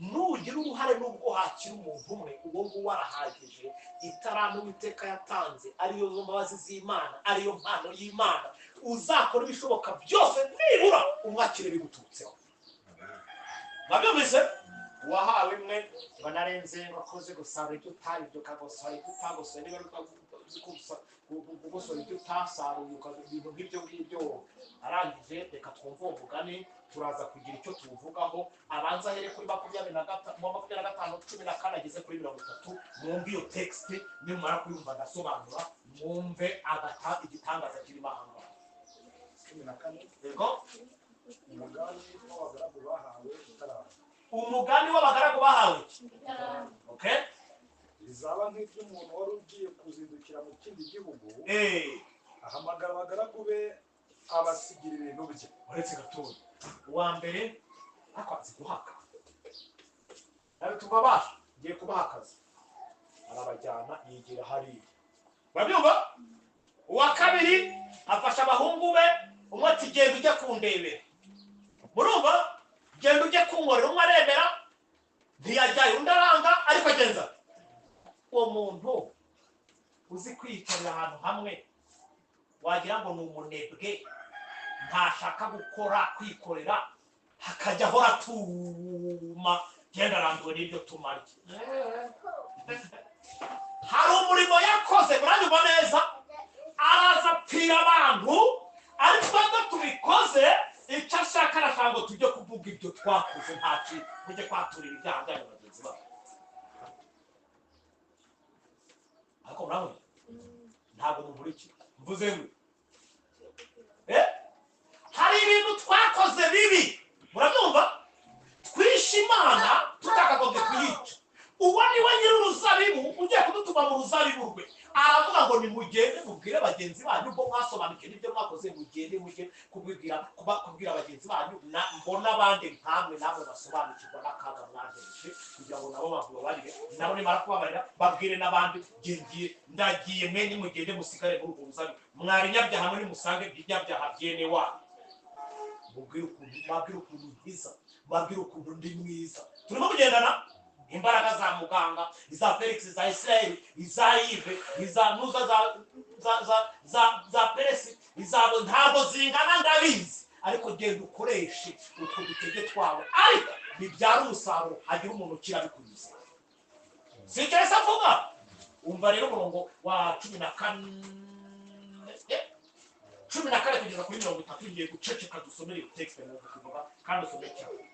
Nugira uruhare nubwo hakira umuntu umwe, uwo nguwo arahagije. Itarano Uwiteka yatanze ariyo mbabazi z'Imana, ariyo mpano y'Imana, uzakora ibishoboka byose nibura umwakire biguturutseho. Mwabyumvise? Wahawe imwe ngo narenze wakoze gusarura ibyo utaribyo, ukagosora ibyo utagosoye, niba kugosora ibyo utasaruye, ibintu nk'ibyo ngibyo. Arangije, reka twumve uwo mugani, turaza kugira icyo tuwuvugaho. Abanza ahere kuri 25:14 ageze kuri 30. Mwumve iyo texte, nimumara kuyumva ndasobanura, mwumve agata igitangaza kirimo aha ngaha. 14. Yego. Umugani w'abagaragu bahawe itaranta. Umugani w'abagaragu bahawe. Okay? Bizaba nk'iby'umuntu wari ugiye kuzindukira mu kindi gihugu, ahamagara abagaragu be, abasigira ibintu bye. Uretse gatoya, uwa mbere ariko azi guhaka, nabituma basha ngiye kubaha akazi, arabajyana yigira hariya. Urabyumva? Uwa kabiri afasha abahungu be, umwe ati genda ujye kundebera, murumva, genda ujye kunkorera. Umwe aremera ntiyajyayo, undi aranga, ariko agenza uwo muntu uzi kwiyicarira ahantu hamwe wagira ngo ni umunebwe, ntashaka gukora, kwikorera, hakajya ahora atuma, genda arambiwe n'ibyo tumarye. Hari umurimo yakoze, muranyumva neza, araza apfira abantu, ariko nubwo tubikoze icyo ashaka arashaka ngo tujye kuvuga ibyo twakoze, nta kintu mujye kwaturira ibyaha byanyu bagenzi bacu. Ariko murabona ntabwo mumurikira, mvuze ngo hari ibintu twakoze bibi, murabyumva, twishe Imana tutakagombye kuyica. Uwo ni we nyir'uruzabibu ugiye kudutuma mu ruzabibu rwe, aravuga ngo nimugende mubwire bagenzi banyu ubwo mwasobanukiwe n'ibyo mwakoze, mugende mujye kubwira bagenzi banyu, mbona abandi nkamwe namwe basobanukirwa n'akaga mwahereje, kugira ngo nabo bababarire, nabo nimara kubabarira babwire n'abandi, ngiye ndagiye, mwe nimugende musigare muri urwo ruzabibu, mwari nyabyaha mwe nimusange ibyabyaha byene wanyu, mubwire ukuntu, mbabwire ukuntu nkiza, mbabwire ukuntu ndi mwiza. Turimo kugendana imbaraga za muganga, iza Felix, iza Israel, iza Yves, iza Nuza, za Peresi, izabo ntabwo zingana ndabizi, ariko genda ukoreshe utwo dutege twawe, ariko bibyara umusaruro, hagira umuntu ukira bikunyuze. Si icyo Yesu avuga? Umva rero umurongo wa 14 14 kugeza kuri 30, ngiye guceceka dusomere iyo texte mu kuvuga kandi usome cyane.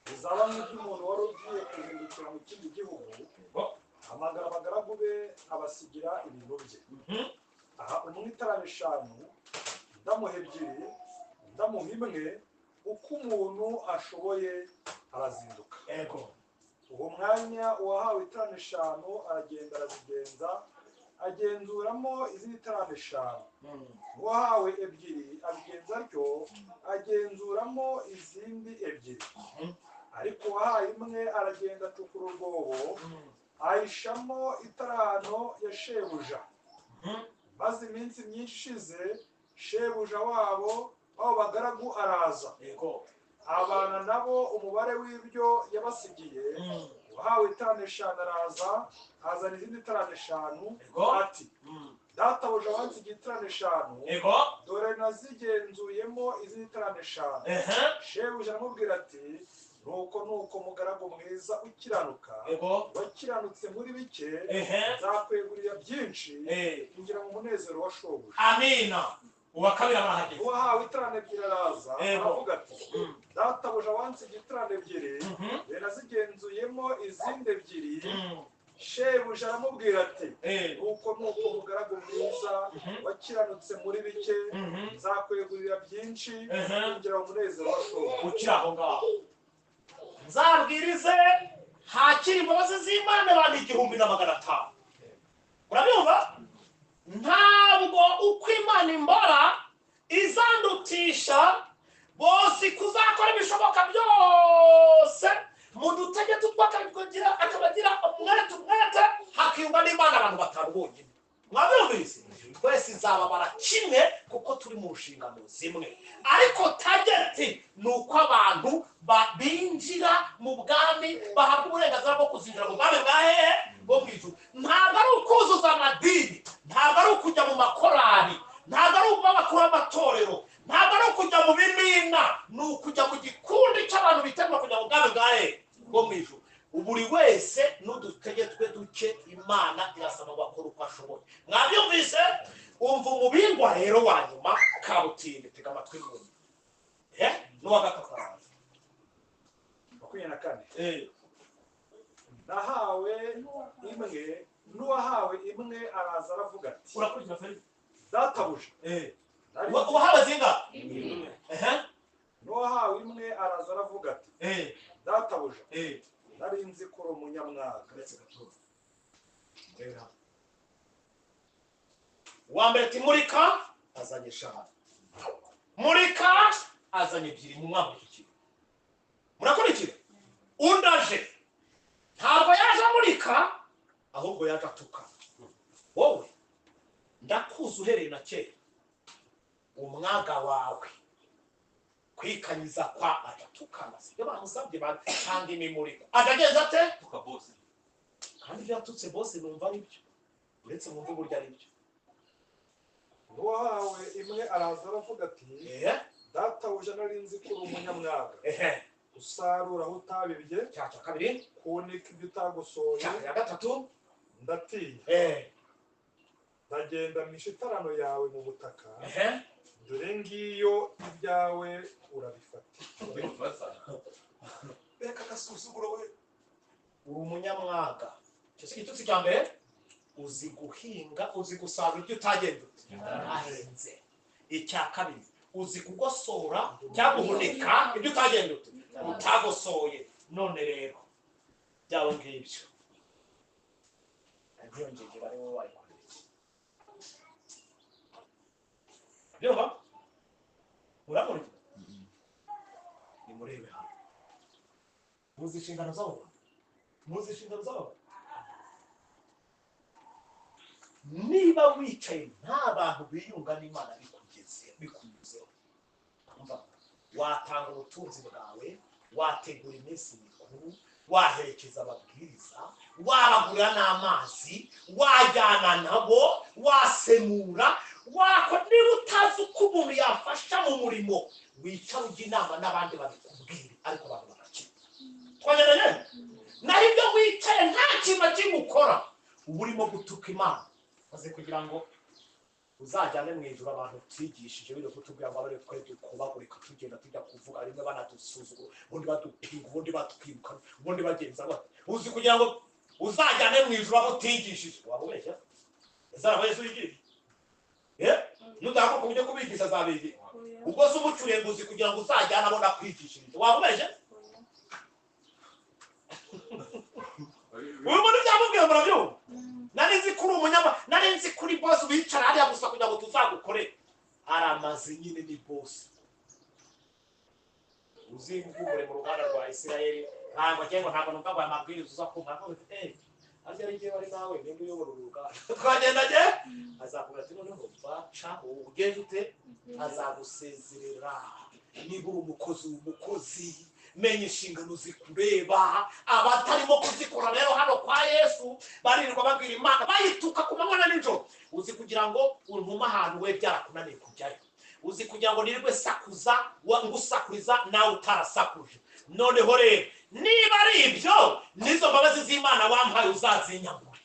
Bizaba nk'iby'umuntu wari ugiye kuzindukira mu kindi gihugu, ahamagara abagaragu be, abasigira ibintu bye. Aha umwe itarama 5, undi amuha 2, undi amuha 1, uko umuntu ashoboye arazinduka. Uwo mwanya uwahawe itarama 5 aragenda arazigenza, agenzuramo izindi tarama 5. Uwahawe 2 abigenza atyo, agenzuramo izindi 2. Ariko uwahawe 1 aragenda acukura urwobo, ahishamo itarano ya shebuja. Maze iminsi myinshi ishize, shebuja wabo abo bagaragu araza, abana nabo umubare w'ibyo yabasigiye. Uwahawe itarano 5 araza, azana izindi tarano 5, ati databuja wansigiye itarano 5, dore nazigenzuyemo izindi tarano 5. Shebuja aramubwira ati nuko nuko mugaragu mwiza ukiranuka, wakiranutse muri bike, nzakwegurira byinshi, injira mu munezero wa shobuja. Amina. Uwa kabiri arahageze. Uwahawe itarano 2 araza, aravuga ati databuja wansigiye itarano 2, dore nazigenzuyemo izindi 2. Shebuja aramubwira ati nuko nuko mugaragu mwiza wakiranutse muri bike, nzakwegurira byinshi, injira mu munezero wa shobuja. Ukiri aho ngaho nzabwirize hakiri imbabazi z'Imana abantu 1500. Urabyumva? Ntabwo uko Imana imbara izandutisha bose kuzakora ibishoboka byose mu dutege tutwakagira akabagira umwete umwete, hakiyunga n'Imana abantu batanu bonyine. Mwabyumvise? Twese izababara kimwe kuko turi mu nshingano zimwe, ariko tageti ni uko abantu binjira mu bwami, bahabwa uburenganzira bwo kuzinjira mu bwami bwa hehe? Bwo mu ijuru. Ntabwo ari ukuzuza amadini, ntabwo ari ukujya mu makorari, ntabwo ari ukuba abakuru b'amatorero, ntabwo ari ukujya mu bimina, ni ukujya mu gikundi cy'abantu bitegura kujya mu bwami bwa hehe? Bwo mu ijuru. Buri wese n'udutege twe duke, Imana irasaba ngo akore uko ashoboye. Mwabyumvise? Umva umubingwa rero wa nyuma kabutinde, tega amatwi mwumve. N'uwa gatatu araza. 24. Nahawe 1, n'uwahawe 1 araza aravuga ati urakurikira Felix? Databuja. Uwahawe zinga? N'uwahawe 1 araza aravuga ati databuja, nari nzi ko uri umunyamwaga. Uretse gatoya. Uwa mbere ati murika, azanye 5. Murika, azanye 2 mu mwaka iki. Murakurikira? Undi aje ntabwo yaje amurika, ahubwo yaje atuka. Wowe ndakuzi uhereye na kera, umwaga wawe kwikanyiza kwa ajatukana, sibyo bamusabye batanga imimuriko. Ajageza ate? Tuka bose. Kandi ibyo yatutse bose numva ari byo, uretse mwumve uburyo ari byo. N'uwahawe imwe araza aravuga ati databuja nari nzi ko uri umunyamwaga, usarura aho utabibye, cya kabiri, kunika ibyo utagosoye, cya gatatu, ndatinya, ndagenda mpisha itarano yawe mu butaka, dore ngiyo ibyawe urabifata. Reka agasuzuguro we, uri umunyamwaga. Icyo si igitutsi cya mbere. Uzi guhinga, uzi gusarura ibyo utagenda ahenze. Icya kabiri, uzi kugosora cyangwa guhunika ibyo utagenda utagosoye. None rero byabo ngibyo ntiyongegera ari wowe wayikorera iki? Byumva? Muramurikira? Nimurebe hano. Muzi inshingano z'abo bantu? Muzi inshingano z'abo bantu? Niba wicaye nta bantu biyunga n'Imana bikugeze bikunyuzeho, watanga ubutunzi bwawe, wategura iminsi mikuru, waherekeza ababwiriza, wabagurira n'amazi, wajyana nabo, wasemura, wako. Niba utazi uko umuntu yafasha mu murimo, wicara ujya inama n'abandi babikubwire, ariko abantu bagakira. Twagendanye naho ibyo wicaye nta kintu na kimwe ukora, uba urimo gutuka Imana. Maze kugira ngo uzajyane mu ijuru abantu utigishije, biri kutubwira ngo abare twe dukobagurika tugenda tujya kuvuga, rimwe banadusuzugura, ubundi badupinga, ubundi batwibuka, ubundi bagenza bate. Uzi kugira ngo uzajyane mu ijuru abo utigishije, waba ubeshya? Ezara Yesu yigisha, nudahaguruka ujye kubigisha azabigisha. Ubwo se umucyuriye ngo uzi kugira ngo uzajyane abo nakwigishirije, waba ubeshya? Uyu muntu byamubwiye murabyumva. Nari nzi kuri umunyama, nari nzi kuri boss wicara hariya gusa kugira ngo tuzagukore. Aramaze nyine ni boss. Uzingumure mu ruganda rwa Isirayeli, ntabwo ngengo ntabwo numva ngo amabwiriza uza kumva ngo arya ari ngewe ari nawe ninde uyobora uruganda. Twagendanye azakubwira ati noneho baca ugende ute, azagusezerera. Niba uri umukozi, umukozi menya inshingano zikureba. Abatarimo kuzikora rero hano kwa Yesu barirwa babwira Imana, bayituka ku manywa na nijoro. Uzi kugira ngo untume ahantu we byarakunaniye kujyayo, uzi kugira ngo nirirwe sakuza ngusakuriza nawe utarasakuje. Noneho rero niba ari ibyo, nizo mbabazi z'Imana wampaye uzazinyambure.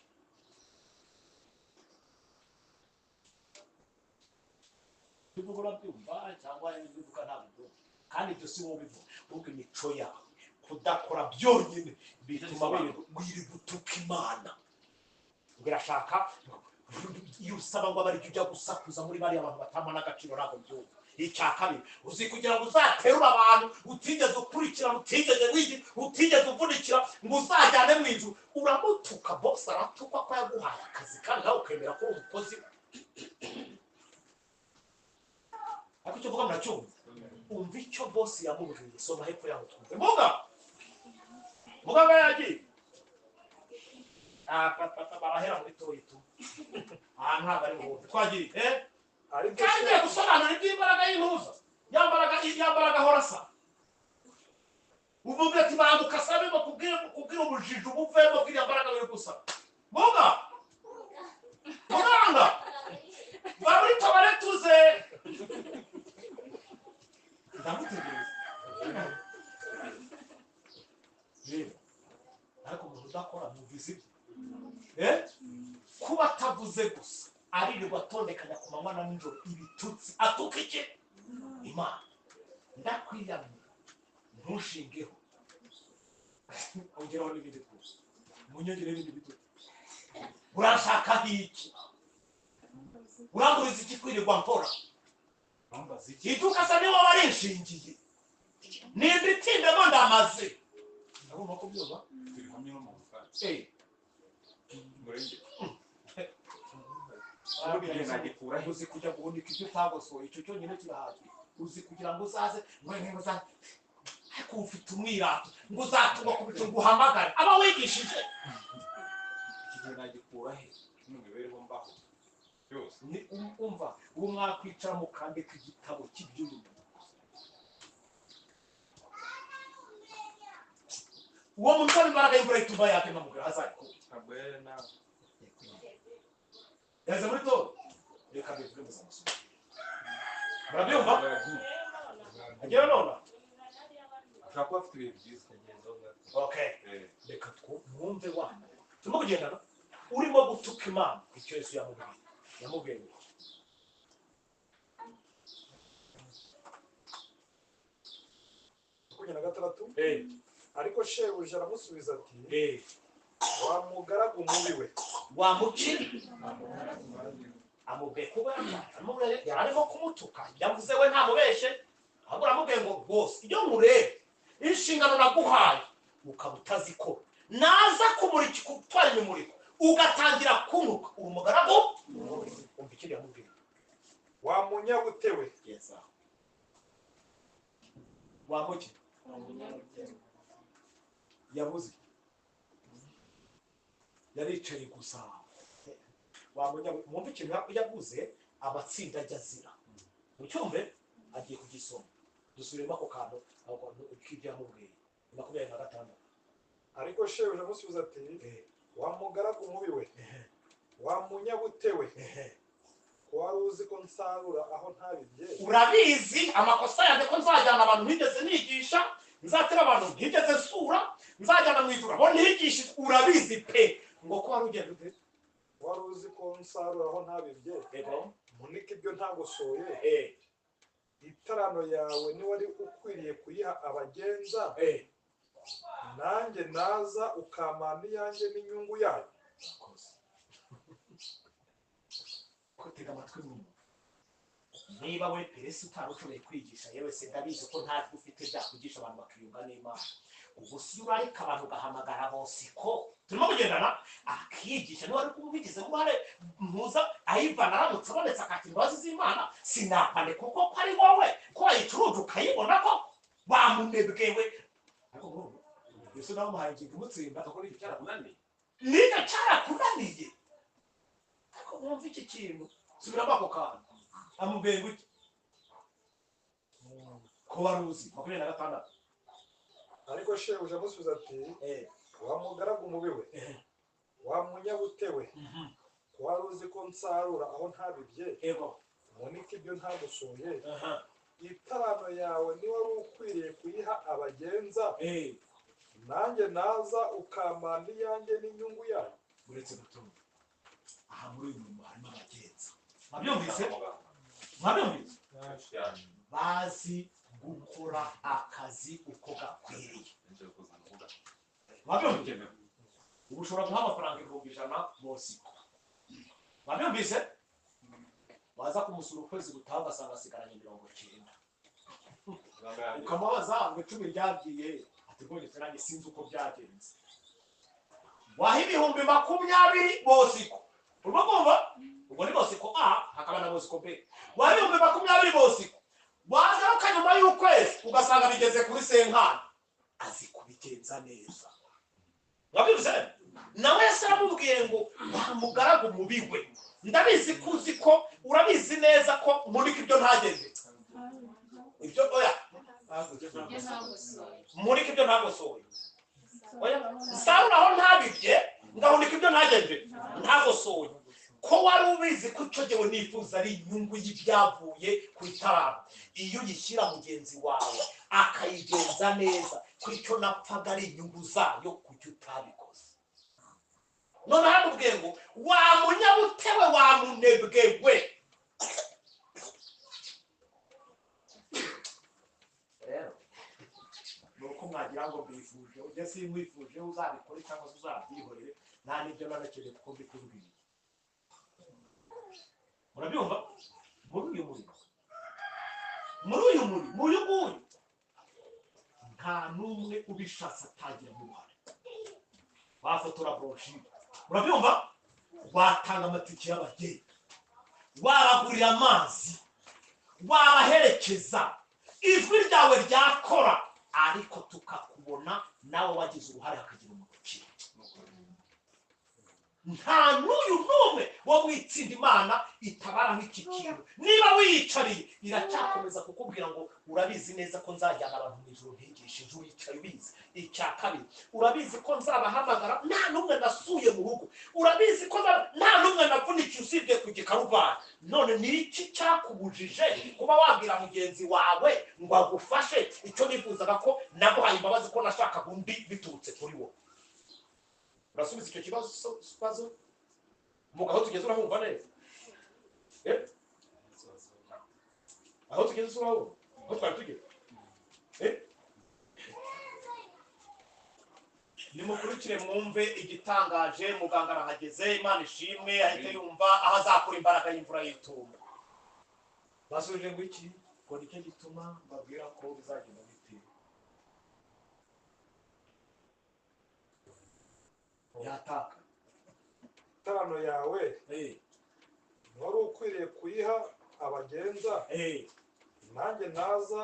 Urabyumva cyangwa ibivuga ntabwo, kandi ibyo si wowe ubivuga, ahubwo imico yawe kudakora byonyine bituma wirirwa gutuka Imana. Birashaka iyo usaba ngo abaryo ujya gusakuza muri bariya bantu batama n'agaciro, ntabwo byumva. Icya kabiri, uzi kugira ngo uzaterure abantu utigeze ukurikirana, utigeze wigira, utigeze uvunikira, ngo uzajyane mu ijuru. Uramutuka boss, aratukwa ko yaguhaye akazi kandi nawe ukemera ko uri umukozi. Ariko icyo uvuga muracyumva? Umva icyo boss yamubwiye, soma hepfo yaho twumve. Muganga yagiye barahera muri toyi tu, aha ntabwo ari buhumbi. Twagiye kandi ngiye gusobanura iby'imbaraga y'intuza, ya mbaraga ahora asa. Uvuga ati banguka sabe kubwira ubujiji ubuvemo bw'iriya mbaraga biri gusa. Muganga va muri tobare tuze. Ndamutegereza rero, ariko umuntu udakora numvise ibye kuba atavuze gusa, aririrwa atondekanya ku manywa na nijoro ibitutsi, atuka iki? Imana. Ndakwiyamye ntushingeho, ongeraho n'ibindi twose, munyongere n'ibindi bitutsi. Uranshakaho iki? Uranguriza iki kwirirwa nkora? Iduka sa niwe warinshingiye, nimba itindemo ndamaze. Ndabona ko byumva Turi hamwe no mu bukari. Ubundi nagikura he? Uzi kujya guhunika ibyo utagosoye, icyo cyonyine kirahagije. Uzi kugira ngo uzaze ngo uzaze, ariko ufite umwirato ngo uzatuma ku bicu ngo uhamagare aba wigishije. Iki gihe nagikura he mu mibereho mbaho yose? Ni umva, ubu mwakwicara mukandika igitabo cy'iby'uyu muntu. Uwo muntu usaba imbaraga y'imvura y'itumba yake nkamubwira azayikura. Ntabwo yari nawe. Yaze muri tora, reka bivuge muzamusoma. Murabyumva? Agera nona Ashobora kuba afite ibihe byiza. Okay, reka twumve wana turimo kugendana. Urimo gutuka Imana, icyo Yesu yamubwiye, yamubwiye ngo 26. Ariko shebuja aramusubiza ati: wa mugaragu mubi we, Wamukira amubwiye kuba yari arimo kumutuka, yavuze we ntamubeshe, ahubwo aramubwiye ngo rwose iyo nkureba inshingano naguhaye ukaba utazikora, naza kumurika gutwara imimuriko ugatangira kuntuka, uri umugaragu. Umva icyo yamubwiye: wa munyabute we. Wamuki yabuze, yaricaye gusa. Mwumva ikintu yaguze, amatsinda ajya azira. Mucyumve, agiye kugisoma. Dusubiremo ako kantu k'ibyo yamubwiye. 26. Ariko shebuja amusubiza ati: wa mugaragu mubi we, wa munyabute we, ko wari uzi ko nsarura aho ntabibye, Urabizi amakosa yanjye, ko nzajyana abantu ntigeze nigisha, nzatera abantu ntigeze nsura, nzajyana mu ijuru abo ntigishije, urabizi pe. Ngo ko wari ugenda ute? Wari uzi ko nsarura aho ntabibye, munike ibyo ntagosoye, itarano yawe niwari ukwiriye kuyiha abagenza, nanjye naza ukamana iyanjye n'inyungu yayo. Tega amatwi mwumva. Niba we Peresi utari ushoboye kwigisha, yewe se ndabizi ko ntajwi ufite byakwigisha abantu bakiyunga n'Imana. Ubu si urareka abantu ugahamagara bose ko turimo kugendana akigisha, niba ari kubigizemo uruhare mpuza ayivana, aramutse abonetse akakira imbabazi z'Imana, sinapane kuko ko ari wowe ko wayicuruje ukayibona ko bamunebwewe. Ariko nk'ubu Yesu nawe umuhaye ingingo imutsinda, Akora icyo cyarakunaniye. Niga cyarakunaniye. Ariko mwumva iki kintu, subiramo ako kantu. Amubwiye gutya ko wari uzi. 26. Ariko shebuja amusubiza ati: wa mugaragu mubi we, wa munyabute we, ko wari uzi ko nsarura aho ntabibye, munike ibyo ntagosoye, itarano yawe niwari ukwiriye kuyiha abagenza, nanjye naza ukamana iyanjye n'inyungu yayo. Uretse gutunga aha muri uyu murimo harimo abagenza. Mwabyumvise? Mwabyumvise? Bazi gukora akazi uko gakwiriye. Mwabyumvise? Ubu ushobora guha amafaranga 100,000 Bosiko. Mwabyumvise? Waza kumusura ukwezi gutaha ugasanga asigaranye 90. Ukamubaza ngo 10 ryagiye, ati rwose nanjye sinzi uko byagenze. Waha 20,000 Bosiko. Urimo kumva? Ubwo ni Bosiko A, hakaba na Bosiko B. Waha 20,000 Bosiko. Wagaruka nyuma y'ukwezi ugasanga bigeze kuri senkani. Azi kubigenza neza. Mwabyumvise? Nawe Yesu aramubwiye ngo wa mugaragu mubi we, ndabizi ko uzi ko urabizi neza ko murika ibyo ntagenze. Ibyo oya, murika ibyo ntagosoye. Oya, nsarura aho ntabibye, ngahunika ibyo ntagenze ntagosoye. Ko wari ubizi ko icyo gihe nifuza ari inyungu y'ibyavuye ku itarama, iyo uyishyira mugenzi wawe akayigenza neza, ko icyo napfaga ari inyungu zayo, kuki utabikoze? None aramubwiye ngo wa munyabutewe, wa munebwe we. Rero nuko mwagira ngo mbifuje, ujye sinkwifuje uzabikore cyangwa se uzabyihorere, nta n'ibyo nanakeneye kuko mbikubwiye. Murabyumva? Muri uyu murimo, muri uyu murimo uyu nguyu, nta n'umwe ubishatse atagira uruhare. Bafotora broshire, murabyumva? Batanga amatike y'abageni. Wabagurira amazi, wabaherekeza, ijwi ryawe ryakora, ariko tukakubona nawe wagize uruhare hakagira umuntu ukira. Nta n'uyu n'umwe wo mu itsinda Imana itabara nk'iki kintu. Niba wiyicariye iracyakomeza kukubwira ngo urabizi neza ko nzajyana abantu mu ijuru ntigishije, uricaye ubizi. Icya kabiri, urabizi ko nzabahamagara nta n'umwe nasuye mu rugo, urabizi ko nta n'umwe navunikiye usibye ku gikaruvani. None ni iki cyakubujije kuba wabwira mugenzi wawe ngo agufashe? Icyo nifuzaga ko naguhaye imbabazi ko nashakaga undi biturutse kuri wowe. Urasubiza icyo kibazo muga aho tugeze urahumva neza? Aho tugeze urahumva aho twari tugeze? Nimukurikire mwumve igitangaje. Muganga arahageze, Imana ishimwe, ahita yumva aho azakura imbaraga y'imvura y'itumba. Basubije ngo iki? Ngo nicyo gituma mbabwira ko bizagenda bite. Yataka Itano yawe wari ukwiriye kuyiha abagenza, nanjye naza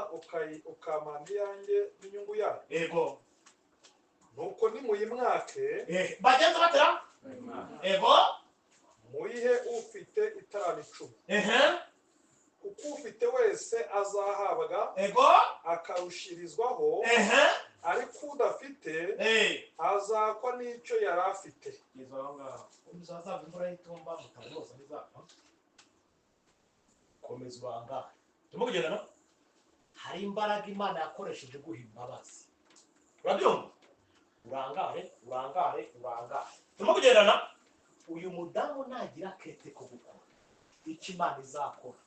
ukamana iyanjye n'inyungu yayo. Yego. Nuko nimuyimwake bagenza batera. Yego. Muyihe ufite itarani 10. Kuko ufite wese azahabwa. Yego. Akarushirizwaho. Ariko udafite azakwa n'icyo yari afite. Imvura y'itumba mutaboza ntizapfa. Komeza ubangare. Turimo kugendana. Hari imbaraga Imana yakoresheje guha imbabazi. Urabyumva? Urangare, urangare, urangare. Turimo kugendana. Uyu mudamu nagira kete ko gukora icyo Imana izakora,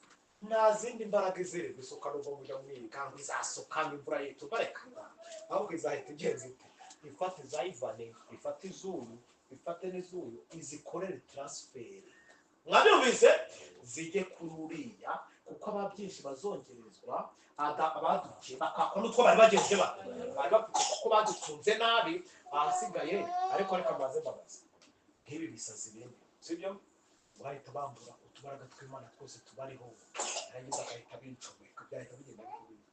nta zindi mbaraga iziri gusuka n'ubwo mujya mwiga ngo izasuka imvura y'itumba, reka ahubwo izahita igenza ite? Ifate izayivane, ifate izuru, ifate n'izuru, izikorere transfer. Mwabyumvise? Zijye kuri uriya, kuko ababyinshi bazongerezwa, abadukiye bakakora n'utwo bari bagenje bari bafite, kuko badutunze nabi ahasigaye. Ariko reka mbaze mbabazi, nk'ibi bisazi bene sibyo bahita bambura utubaraga tw'Imana twose tubariho, yarangiza agahita bincomeka, byahita bigenda bikubira.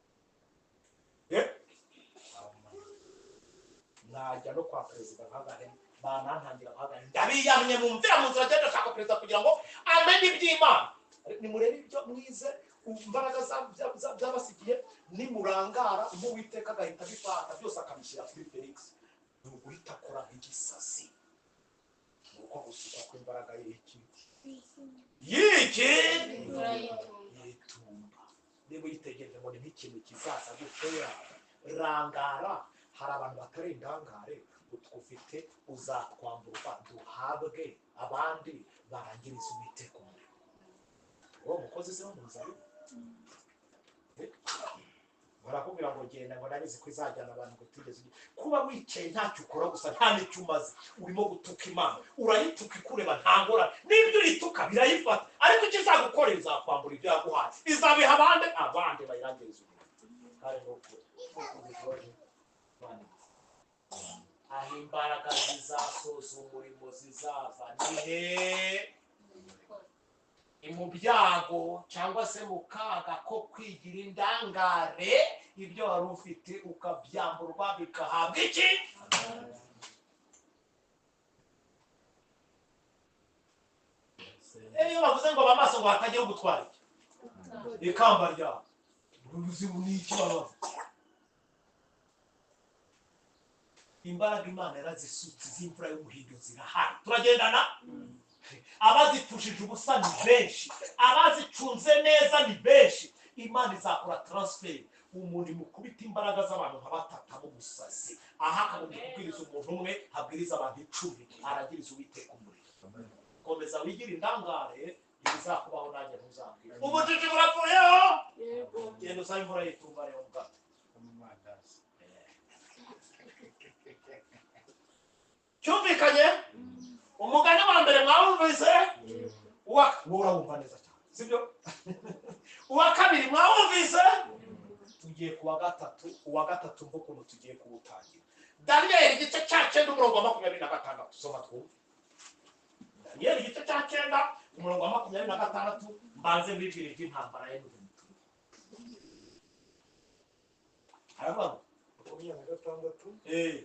Najya no kwa perezida nkagane, banantangira nkagane, ndabiyamye mumvira mu nzira agenda ashaka perezida kugira ngo amenye iby'Imana. Nimurebe ibyo mwize, imbaraga byabasigiye, nimurangara Uwiteka agahita abifata byose akabishyira kuri Felix. Ni uguhita akora nk'igisasi, ni uko gusukwa kw'imbaraga y'iki y'iki y'itumba. Niba uyitegereje ngo ni nk'ikintu kizaza gutera, rangara. Hari abantu batari indangare, utwufite uzatwamburwa duhabwe abandi barangiriza Uwiteka umurimo. Uwo mukozi se w'umuzabibu barakubwira ngo genda, ngo nabizi ko izajyana abantu ngo utigeze kuba wicaye ntacyo ukora gusa, nta n'icyo umaze, urimo gutuka Imana. Urayituka ikureba nta ngorane, n'ibyo uyituka birayifata, ariko icyo izagukora izakwambura ibyo yaguhaye, izabiha abandi, abandi bayirangiriza umurimo. Kandi aho imbaraga zizasoza umurimo zizava ni he? Mu byago cyangwa se mu kaga ko kwigira indangare, ibyo wari ufite ukabyamburwa bikahabwa iki? Iyo bavuze ngo abamaso ngo hatagira ugutwara iki ikamba ryawe, ni iki baba? Imbaraga Imana yarazisutse z'imvura y'umuhindo zirahari. Turagendana. Abazipfushije ubusa ni benshi, abazicunze neza ni benshi. Imana izakora transfer. Umuntu mukubita imbaraga z'abantu nka batatu b'umusazi, aha akagombye kubwiriza umuntu umwe, abwiriza abantu 10, aragiriza Uwiteka umuriro. Komeza wigire indangare, ibizakubaho nanjye ntuzambwira. Ubujiji burapfuyeho. Genda usabe imvura y'itumba rero ubwato. Cyumvikanye? Umugani wa mbere mwawumvise? Urawumva neza cyane, sibyo? Uwa kabiri mwawumvise? Tugiye kuwa gatatu. Uwa gatatu mvuko ukuntu tugiye kuwutangira. Daniel igice cya 9 umurongo wa 26, soma twumve. Daniel igice cya 9 Umurongo wa 26 mbanze mbibwire iby'intambara ya M23. Haravuga ngo 26.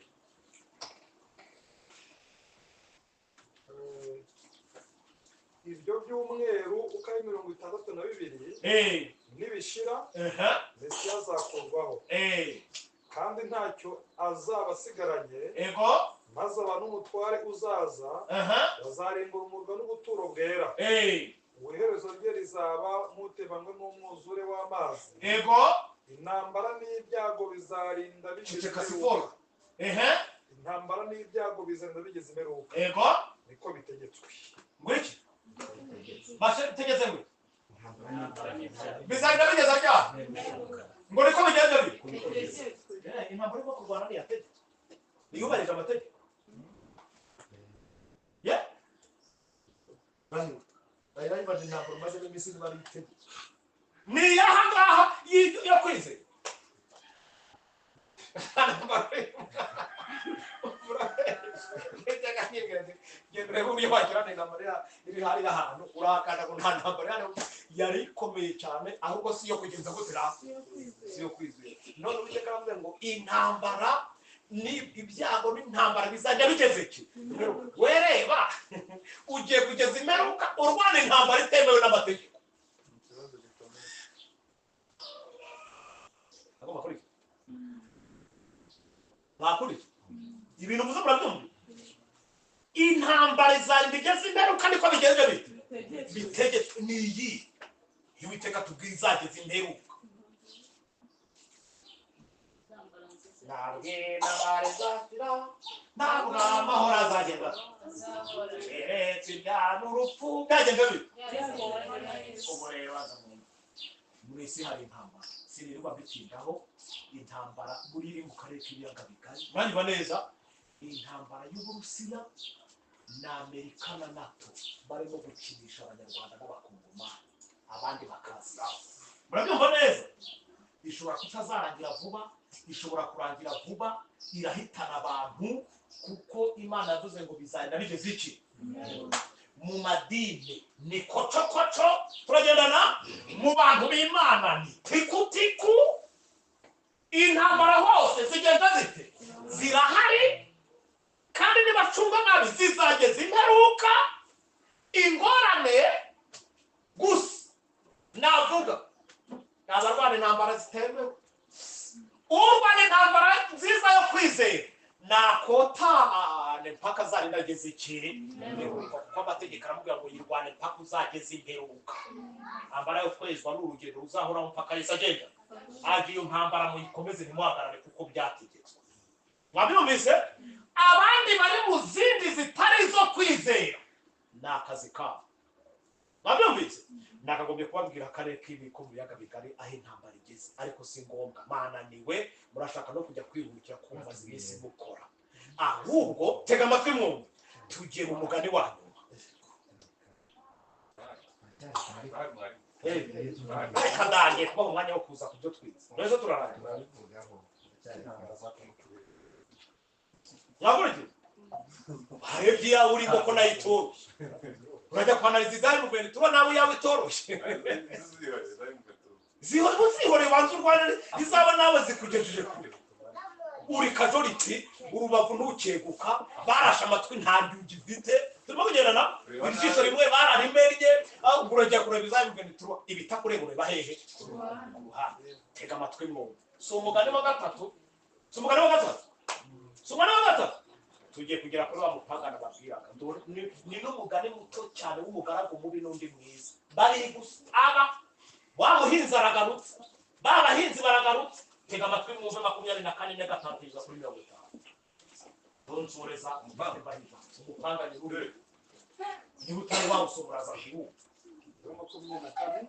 Ibyo by'umweru uko ari 62 nibishira, Mesiya azakurwaho, kandi ntacyo azaba asigaranye, maze abantu n'umutware uzaza bazarimbura umurwa n'ubuturo bwera. Iherezo rye rizaba nk'utebanywe n'umwuzure w'amazi. Intambara n'ibyago bizarinda bigeze imperuka. Intambara n'ibyago bizarinda bigeze imperuka. Niko bitegetswe. Ngwiki bashe tegetse ngwe bizarinda bigeze ryari? Ngo niko bigenze bi. Intambara irimo kurwana ni yategetswe, niyubahirije amategeko. Bayibaje intambara maze n'iminsi bari itegetswe. Ni yaha ngaha yo kwizera. Iri hari ahantu urakanda ngo nta ntambara yari ikomeye cyane, ahubwo si iyo kugenza gutira, si iyo kwizera. None Uwiteka aravuze ngo intambara ni ibyago n'intambara bizajya bigeze ki? Wereba ugiye kugeza imperuka urwana intambara itemewe n'amategeko. Agomba kuri bakuri ibintu muzo murabyumva. Intambara izarinda igeze imperuka, niko bigenze bite? Bitegetswe. Ni iyi Uwiteka tubwira izageze imperuka. Ntabwo intambara izashira, ntabwo amahoro azagenda, keretse ibyaha n'urupfu byagenze bite? Ubu rero baza mu isi hari intambara, sinirirwa mbitindaho. Intambara buri iri mu karere k'ibiyaga bigari, muranyumva neza. Intambara y'Uburusiya na Amerika na NATO barimo gukinisha Abanyarwanda n'Abakongomani, abandi bakaza. Murabyumva neza. Ishobora kutazarangira vuba, ishobora kurangira vuba, irahitana abantu, kuko Imana yavuze ngo bizagenda bigeze iki? Mu madini ni kocokoco, turagendana. Mu bantu b'Imana ni tikutiku. Intambara hose zigenda zite? Zirahari, kandi nibacunga nabi zizageza imperuka. Ingorane gusa navuga abarwana intambara zitemewe. Urwana intambara nziza yo kwizera nakotane mpaka zarinda ageze iki? Kuko amategeko aramubwira ngo yirwane mpaka uzageze imperuka. Intambara yo kwezwa n'urugendo ruzahoraho mpaka Yesu agenda. Agiye iyo ntambara muyikomeze, ntimuhagarare, kuko byategetswe. Mwabyumvise? Abandi bari mu zindi zitari izo kwizera ni akazi kabo. Mwabyumvise? Nakagombye kubabwira akarere k'ibiko mu biyaga bigari aho intambara igeze, ariko si ngombwa. Mananiwe, murashaka no kujya kwihutira kumva iminsi mukora. Ahubwo tega amatwi mwumve, tugiye mu mugani wa nyuma. Reka ndangiye kuba mu mwanya wo kuza kubyo twize. None turarangira. Mwakurikiye? Harebye iyawe urimo ko nayo itoroshye. Urajya kwanariza izari mu Rwanda, tuba nawe iyawe itoroshye. Zihore banza urwane izaba nawe zikugejeje kure. Uri kajoriti, urubavu ntukeguka, barashe amatwi nta ryugi ufite. Turimo kugendana, ijisho rimwe bararimerye, urajya kureba izari mu Rwanda, tuba ibitakureba ureba hehe? Ku ruhande. Tega amatwi mwumve. Si umugani wa gatatu, si umugani wa gatatu, si umugani wa gatatu. Tugiye kugera kuri wa mupagana babwiraga. Ni n'umugani muto cyane w'umugaragu mubi n'undi mwiza. Bari gusaba wa muhinzi aragarutse, ba bahinzi baragarutse. Tega amatwi mwumve 24 na 5 kugeza kuri 50. Donsoreza umupanga ni rubi. Niba utari wawusoma uraza kuwumva. 24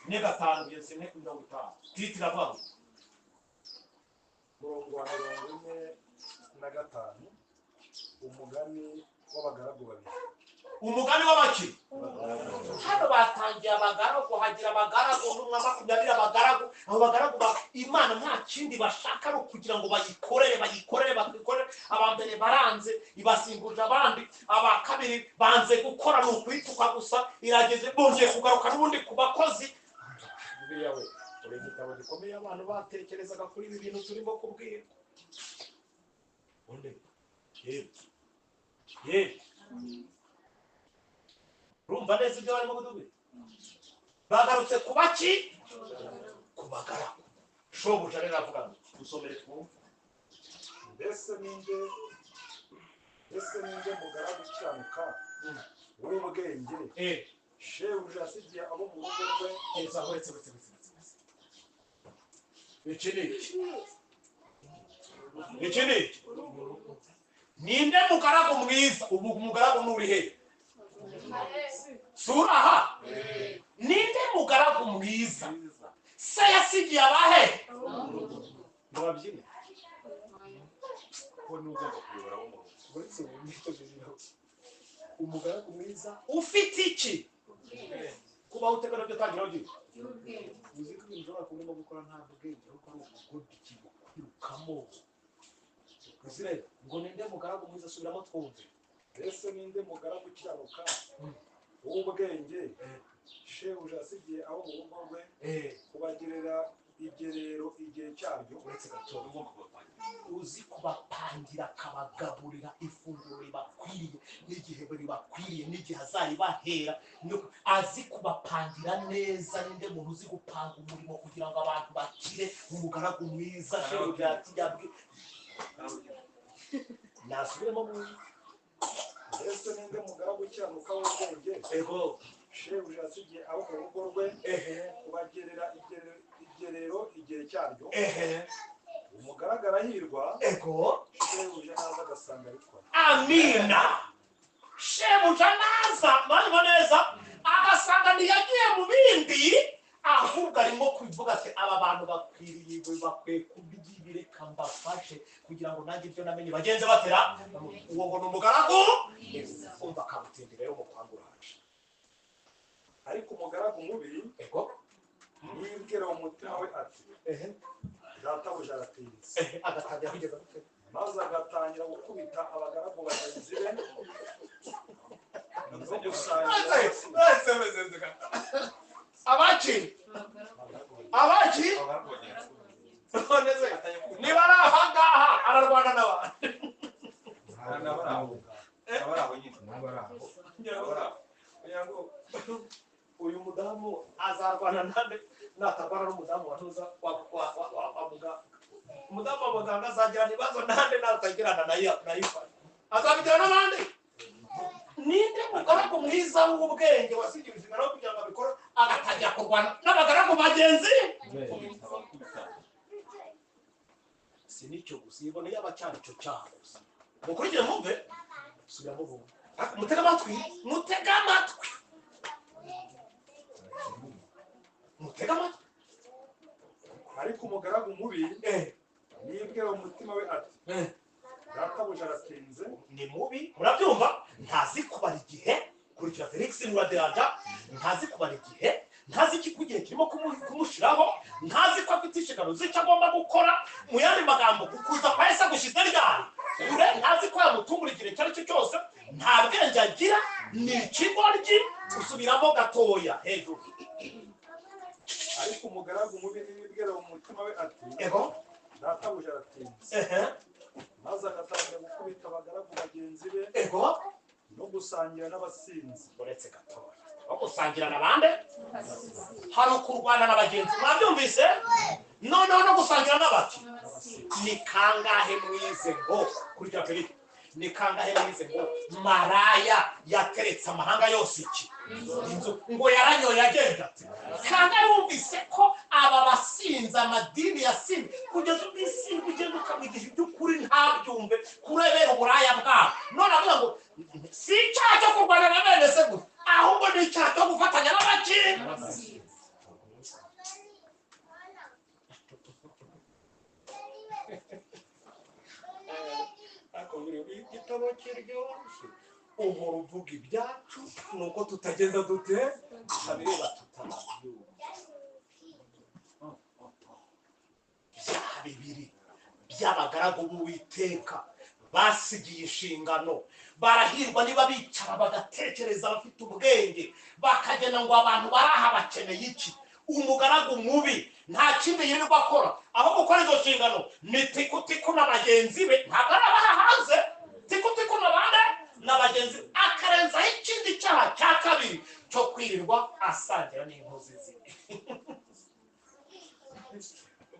ne 5 kugeza 50. Titira avuga murongo wa 45, umugani w'abagaragu babiri. Umugani w'abaki? Hano batangiye abagaragu, hagira abagaragu n'umwa 20 abagaragu. Abo bagaragu ba Imana nta kindi bashaka ari ukugira ngo bayikorere, bayikorere, bayikorere. Aba mbere baranze, ibasimbuje abandi. Aba kabiri banze gukora, ni ukuyituka gusa. Irageze bongeye kugaruka n'ubundi ku bakozi. Bibiliya we, uri igitabo gikomeye. Abantu batekerezaga kuri ibi bintu turimo kubwira. Undi yewe yewe, urumva neza ibyo barimo kutubwira? Bagarutse ku baki? Ku bagaragu. Shobuja rero avuga ngo dusomere twumve. Mbese ninde mugaragu ukiranuka w'ubwenge, shebuja yasigiye abo mu rugo rwe? Uretse uretse uretse uretse, iki ni iki? Iki ni iki? Ninde mugaragu mwiza? Ubu umugaragu n'uri he? Sura aha. Ninde mugaragu mwiza se yasigiye abahe? Murabyina ko n'ugomba kuyobora abo mu rugo. Uretse umugaragu mwiza ufite iki? Kubaho utega nabyo tangira ugiye. Uzi ko ibintu ushobora kuba urimo gukora nta bwenge, ahubwo ari ubugoryi bukwirukamo. Israel, ngo ninde mugaragu mwiza? Subiramo twumve. Mbese ninde mugaragu ukiranuka w'ubwenge, shebuja yasigiye abo mu rugo rwe kubagerera igerero igihe cyaryo? Uretse gato. Ugomba kubapangira. Uzi kubapangira, akabagaburira ifunguro ribakwiriye n'igihe ribakwiriye n'igihe azaribahera. Azi kubapangira neza. Ninde muntu uzi gupanga umurimo kugira ngo abantu bakire? Umugaragu mwiza shebuja yabwiye. Nasubiremo mwiza. Mbese ninde mugaragu ukiranuka w'ubwenge, Ego. shebuja yasigiye abo mu rugo rwe kubagerera igerero igihe cyaryo? Umugaragu arahirwa, Ego. shebuja naza agasanga abikora. Amina. Shebuja naza, mwanyuma neza, agasanga ntiyagiye mu bindi, ahubwo arimo kuvuga ati aba bantu bakwiriye ibi, bakwiye kurya, reka mbafashe kugira ngo nanjye ibyo namenye bagenze batera. Uwo ngo ni umugaragu. Umva akabutindi rero mu kwanguraje. Ariko umugaragu mubi Ego. yibwira mu mutima we ati databuja aratinze, Agatangira kugeza gute? maze agatangira gukubita abagaragu bagenzi be no gusangira. Abaki abaki none se niba ari aha ngaha ararwana n'abantu. N'abari aho nyine. N'abari aho. N'abari aho. Kugira ngo uyu mudamu azarwana nande natarwana n'umudamu wa ntuza wa wa wa wa wa muganga? Umudamu wa muganga azagirana ibibazo nande natagirana nayo nayo azabigirana n'abandi? Ninde mugaragu mwiza w'ubwenge wasigiwe inshingano yo kugira ngo abikore, agatangira kurwana n'abagaragu bagenzi? Abakubita. Si nicyo gusa, ibone yaba cyane icyo cyaha gusa. Mukurikire mwumve, subiramo vuba. Mutege amatwi, mutege amatwi, mutege amatwi. Ariko umugaragu mubi yibwira mu mutima we ati databuja aratinze. Ni mubi, murabyumva, ntazi kubara igihe. Kurikira Felix Nuraderanja, ntazi kubara igihe, ntazi iki igihe kirimo kumushiraho, ntazi ko afite inshingano z'icyo agomba gukora. Mu yandi magambo, kuza kwa Yesu gushize ryari kure, ntazi ko yamutungura igihe icyo ari cyo cyose, nta bwenge agira, ni ikigoryi. Usubiramo gatoya hejuru. Ariko umugaragu mubi yibwira mu mutima we ati Ego. databuja aratinze, maze agatangira gukubita abagaragu bagenzi be Ego. no gusangira n'abasinzi. Uretse gatoya, no gusangira n'abandi, hari ukurwana na bagenzi, mwabyumvise? Noneho no gusangira n'abaki. Ni kangahe mwize ngo kurya Felipe? Ni kangahe mwize ngo maraya yateretse amahanga yose iki inzu, ngo yaranyoye agenda ati? Kangahe wumvise ko aba basinze amadini yasinze kugeza ubwo isi ugenda ukamwigisha iby'ukuri ntabyumve kurebera uburaya bwabo? None avuga ngo si icyaha cyo kurwana na bene se gusa, ahubwo ni icyaha cyo gufatanya n'abaki. Igitabo kiryoshye, uhora uvuga ibyacu, nuko tutagenda dute tutabireba, tutanabyumva. Ibyaha bibiri by'abagaragu b'Uwiteka basigiye inshingano. Barahirwa niba bicara bagatekereza, bafite ubwenge, bakagena ngo abantu baraha bakeneye iki. Umugaragu mubi nta kindi yirirwa akora aho gukora izo nshingano, ni tikutiku na bagenzi be. Ntabwo ari abaha hanze, tikutiku na bande na bagenzi be, akarenzaho ikindi cyaha cya kabiri cyo kwirirwa asangira n'inkozi ze.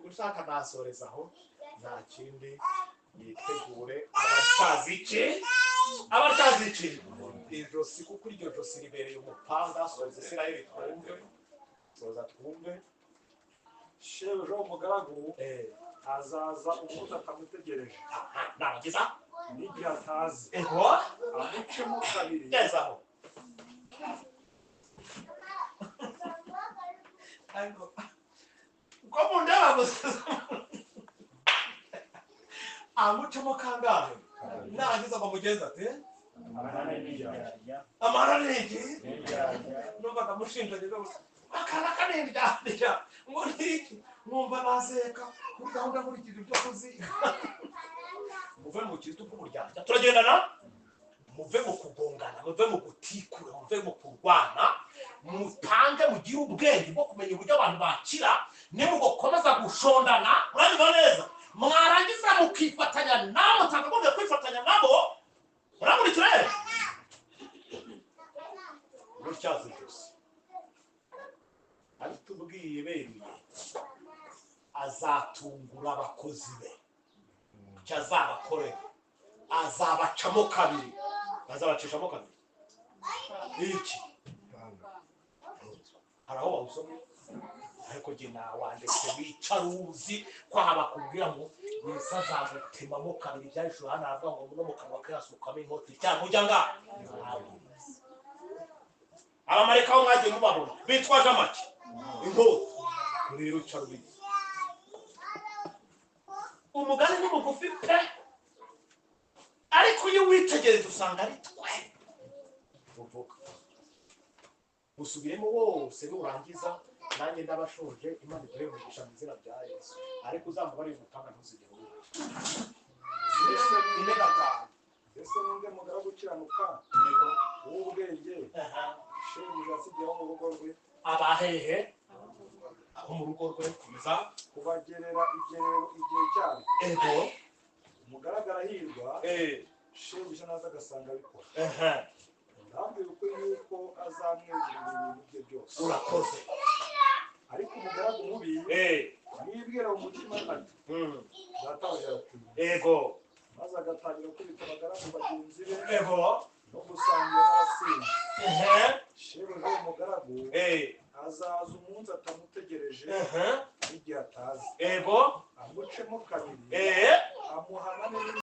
Ushaka nasoreza aho, nta kindi. Yitegure abatyaza iki, abatyaza iki ijosi, kuko iryo josi ribereye umupanga. Soza Isirayeli twumve, soza twumve. Shebuja w'umugaragu azaza umunsi atamutegereje, narangiza n'igihe atazi, ego amucemo kabiri. Neza aho. Ariko ko mundeba gusa, amucamo kangahe? Narangiza ngo mugenza ati Amahane n'indyarya. Amahane ni iki? Numvaga mushinja gusa akana kan'indyarya ngo ni iki? Mwumva naseka kuri gahunda nkurikije ibyo kuziga. Muve mu kirito bw'uburyarya, turagendana. Muve mu kugongana, muve mu gutikura, muve mu kurwana, mupange, mugire ubwenge bwo kumenya uburyo abantu bakira. Nimugakomeza gushondana, muranyumva neza, mwarangiza mukifatanya nabo mutakagombye kwifatanya nabo. Murankurikira rero? Rutyaza ijosi abitubwiye beruye, azatungura abakozi be. Icyo azabakorera, azabacamo kabiri, azabacishamo kabiri iki? Hari aho wawusomye, ariko jye nawanditse. Wicara uzi ko aha bakubwira ngo Yesu azagutemamo kabiri. Ibyahishuriwe hano aravuga ngo no mu kanwa ke hasukamo inkota cyangwa ujya ngaha. Abamarayika bo mwagiye mubabona bitwaje amaki? Inkota. Rero wicara ubizi, umugani ni mugufi pe, ariko iyo witegereje usanga ari twe uvuga. Usubiremo wose nurangiza, nanjye ndabashoje. Imana iduhe umugisha mu izina rya Yesu. Ariko uzamubarire umupanga, ntuzigere ubura. Ine gatanu. Mbese ninde mugaragu ukiranuka w'ubwenge shebuja yasigiyeho mu rugo rwe? Abahehe? Aho mu rugo rwe. Komeza. Kubagerera igerero igihe cyaryo. Ego. Umugaragu arahirwa shebuja naza agasanga abikora. Ndababwira ukuri yuko azamwegurira ibintu bye byose. Urakoze. Ariko umugaragu mubi nibwira mu mutima ati databuja aratinda, ego maze agatangira gukubita abagaragu bagenzi be ego no gusangira n'abasinzi, shebuja w'umugaragu azaza umunsi atamutegereje n'igihe atazi, ego amucemo kabiri.